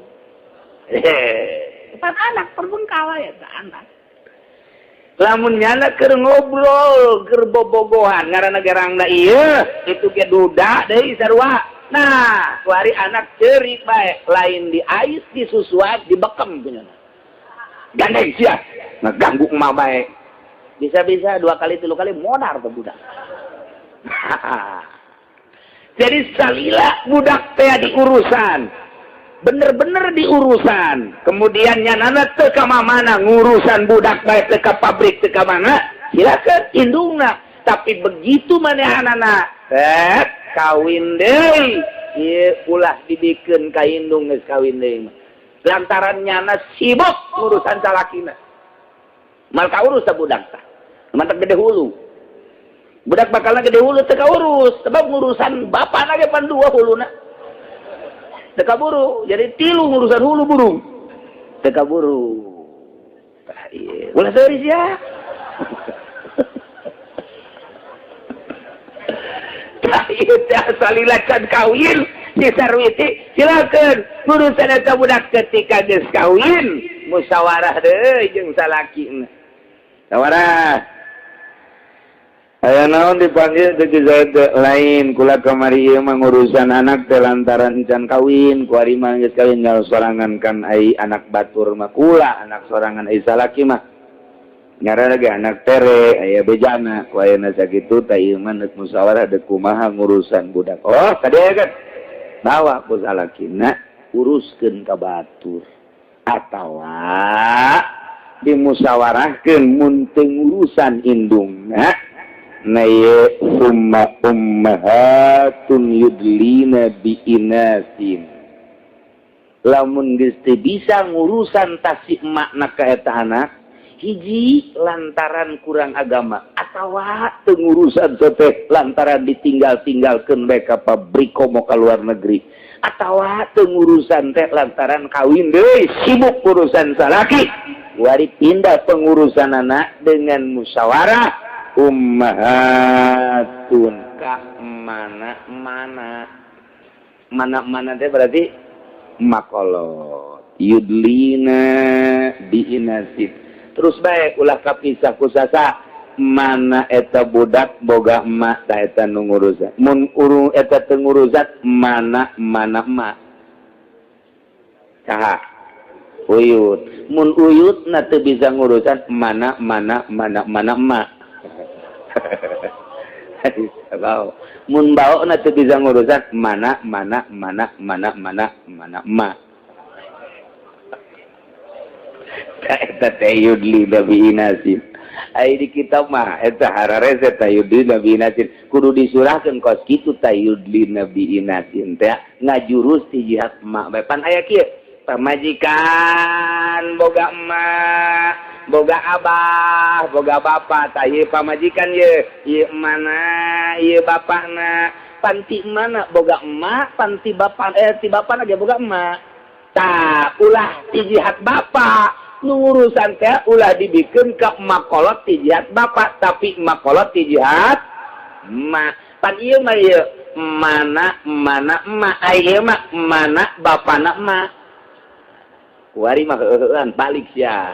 Pan anak terbengkalai eta anak. Lamun nyana keur ngobrol, keur bobogohan, ngaranna gerangna ieu itu ge duda deui sarua. Nah, kuari anak ceurik bae, lain di ais, di susuan, di bekem punya. Gandeng sia, ngeganggu emak bae. Bisa-bisa dua kali tilu kali modar tuh budak. Jadi salila budak teh diurusan, bener-bener diurusan, kemudian nyanana teu ka mana ngurusan budak bae, teu ka pabrik, teu ka mana, silakan indungna. Tapi begitu manehanana tet kawin deui, ieu ulah dibikeun ka indung geus kawin deui, lantaran nyana sibuk urusan salakina, mal kaurus ta budak. Tah, mantap, gede hulu budak bakalna, gede hulu teu kaurus, sebab ngurusan bapak ge pan dua huluna teu kaburu, jadi tilu ngurusan hulu burung teu kaburu. Tah, ieu ulah seuris ya. Tah, ieu teh salila can kawin si Sarwiti, silakan ngurusan eta budak. Ketika geus kawin, musyawarah deui jeung salakina, musyawarah. Aya naon dipanggil teh Ki Zaid teh? Lain, kula kamari ieu mah ngurusan anak teh lantaran can kawin. Kuari mah geus kawin, ngal sorangan kan, ai anak batur mah kula, anak sorangan, ai salaki mah ngaranna ge anak tere, aya bejana. Ku ayeuna sakitu tah ieu mah neuk musyawarah deuk kumaha ngurusan budak. Oh, tadi kan bawa ku salakina, uruskeun ka batur atawa dimusyawarahkeun. Mun teu ngurusan indungna na ieu, summa ummahatun yudlina bi inasin, lamun geus teu bisa ngurusan tasik makna ka eta anak, hiji lantaran kurang agama atawa teu ngurusan teh lantaran ditinggal-tinggalkeun bae ka pabrik komo ka luar negeri, atawa teu ngurusan teh lantaran kawin deui, sibuk urusan salaki, wari pindah pengurusan anak dengan musyawarah ummahatun ka mana mana mana mana teh berarti makolot, yudlina biinasin. Terus baik, ulah kapisah kusasa mana eta budak boga emak, ta eta nu ngurusan. Mun urung eta teu ngurusan, mana mana emak, saha? Uyut. Mun uyut na teu bisa ngurusan, mana mana mana mana emak? Bau. Mun bau na teu bisa ngurusan, mana mana mana mana mana mana emak? Eta teh yudlina biinasin. Ai di kitab mah eta hararese teh yudlina biinasin, kudu disurahkeun kos kitu. Tah, yudlina biinasin teh ngajurus ti jihad emak bae. Pan aya kieu, pamajikan boga emak, boga abah, boga bapak. Tah, ieu pamajikan ye, ieu mana, ieu bapakna. Panti mana boga emak, panti bapak, eh, ti bapak ge boga emak. Tah, ulah ti jihad bapak nu ngurusan teh, ulah dibikin ke emak kolot ti jihad bapak, tapi emak kolot ti jihad emak. Pan ieu mah ieu mana mana emak, ai ieu mah mana bapana emak. Kuari mah heuheuan balik sia.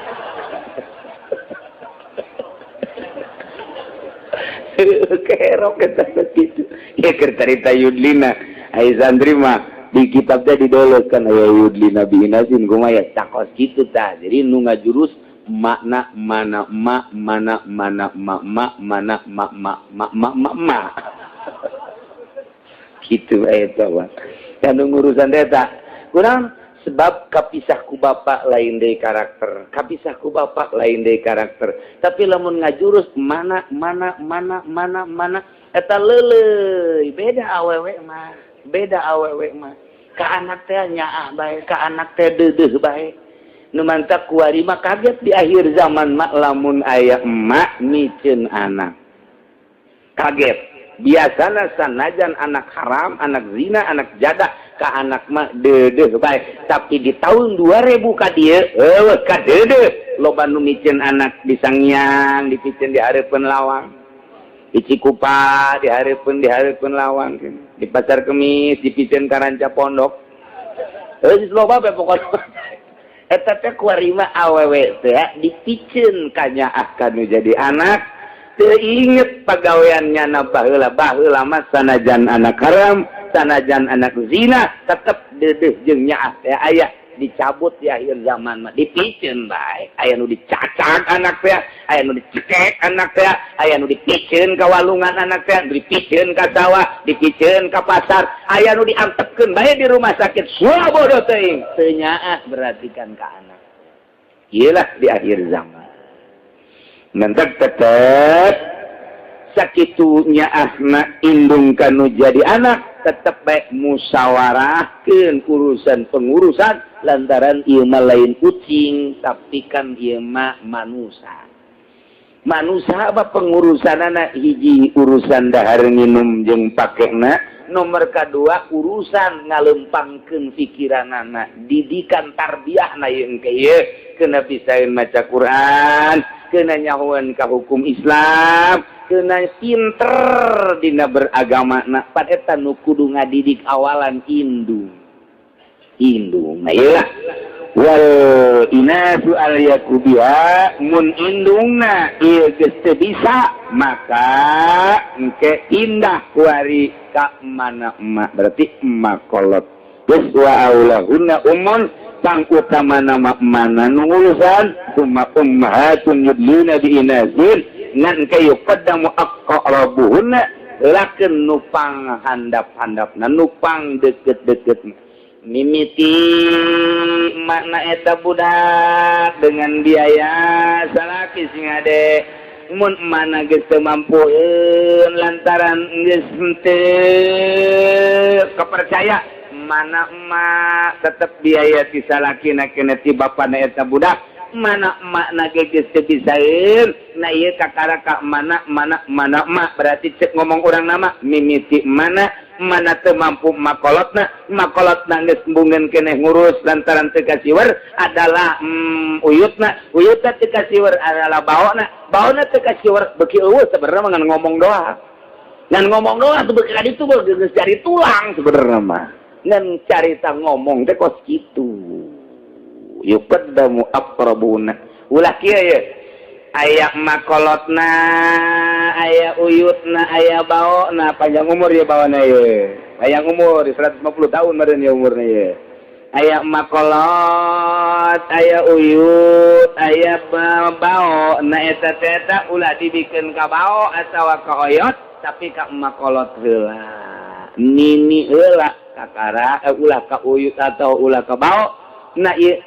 Kerok eta kitu ya, keur carita yudlina. Ai santri mah di kitab teh didoloskan aya yudlina biinasin kumaha ya, cakos kitu tah. Jadi nu ngajurus makna mana emak, mana mana emak, emak mana mak mak mak mak mak mak, kitu eta mah kan ngurusan eta kurang, sebab kapisah ku bapak lain deui karakter, kapisah ku bapak lain deui karakter. Tapi lamun ngajurus mana mana mana mana mana, eta leuleuy. Beda awewe mah, beda awewe mah, ka anak teh nyaah bae, ka anak teh deudeuh bae. Nu mantak kuari mah kaget di akhir zaman mah lamun aya emak miceun anak, kaget. Biasana sanajan anak haram, anak zina, anak jadah, ka anak mah deudeuh bae. Tapi di tahun 2000 ka dieu eueuh ka deudeuh. Loba nu miceun anak di Sangiang, dipiceun di hareupeun lawang, di Cikupa di hareupeun lawang, di Pasar Kemis dipiceun ka ranca pondok. Geus loba bae pokona. Eta teh kuari mah awewe teh dipiceun ka nyaah kanu jadi anak, teu inget pagaweannya na baheula. Baheula mah sanajan anak haram, sanajan anak zina, tetep deudeuh jeung nyaah teh aya. Dicabut di akhir zaman mah, dipiceun bae. Aya nu dicacak anak teh, aya nu dicekek anak teh, aya nu dipiceun ka walungan anak teh, dipiceun ka sawah, dipiceun ka pasar, aya nu diantepkeun bae di rumah sakit. Suah bodoh teuing, teu nyaah berarti kan ka anak. Ieu lah di akhir zaman. Mentek tetep sakitu nyaahna indung kanu jadi anak, tetep baik musyawarahkeun urusan pengurusan, lantaran ieu mah lain kucing, tapi kan ieu mah manusia. Manusia apa pengurusanana? Hiji, urusan dahar nginum jeung pakena. Nomor kedua, urusan ngalempangkeun pikiranana, didikan tarbiyah na jeung kieu, kena pisaeun maca Quran, kena nyahoan ka hukum Islam, kena pinter dina beragama. Na pan eta nu kudu ngadidik awalan indung, indung. Nah, iyalah. Wal inasu al yakubiha, mun indungna ieu geus teu bisa, maka engke indah kuari ka mana emak, berarti emak kolot geus. Wa aulahunna ummun, pang utama nama mana nu ngurusan, summa ummahatun yudlina bi inazin, ngan engke yuqaddamu aqrabuhunna, lakeun nu pang handap-handapna, nu pang deket-deket. Mimiti makna eta budak dengan biaya salaki sing ade. Mun mana geus teu mampueun lantaran geus henteu kepercaya mana emak, tetep biaya ti salakina kena ti bapana eta budak. Mana emak na ge geus teu bisaeun, na ieu kakara ka mana mana mana emak. Berarti cek ngomong urang nama mimiti mana mana teu mampu makolotna, makolotna geus embungeun keneh ngurus lantaran teu kasiwer adalah uyutna, uyutna teu kasiwer adalah baona, baona teu kasiwer beuki eueuh. Sebenarnya mah ngan ngomong doang, ngan ngomong doang tuh, beuki ka ditu geus cari tulang. Sebenarnya mah ngan carita ngomong teh kos kitu. Yuqaddamu aqrabuna, ulah kieu ye, aya makolotna, aya uyutna, aya baona. Panjang umur ya baona ye, panjang umur 150 tahun meureun ya umurna ye. Aya makolot, aya uyut, aya bao. Na eta teh eta ulah dibikeun ka bao atawa ka oyot, tapi ka makolot heula, nini heula kakara, ulah ka uyut atau ulah ka bao. Nah, ieu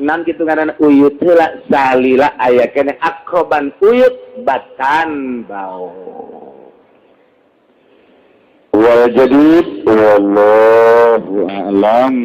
nan kitu ngaranna uyut heula, salila aya keneh akroban uyut batan bao. Wal jadid, wallahu a'lam.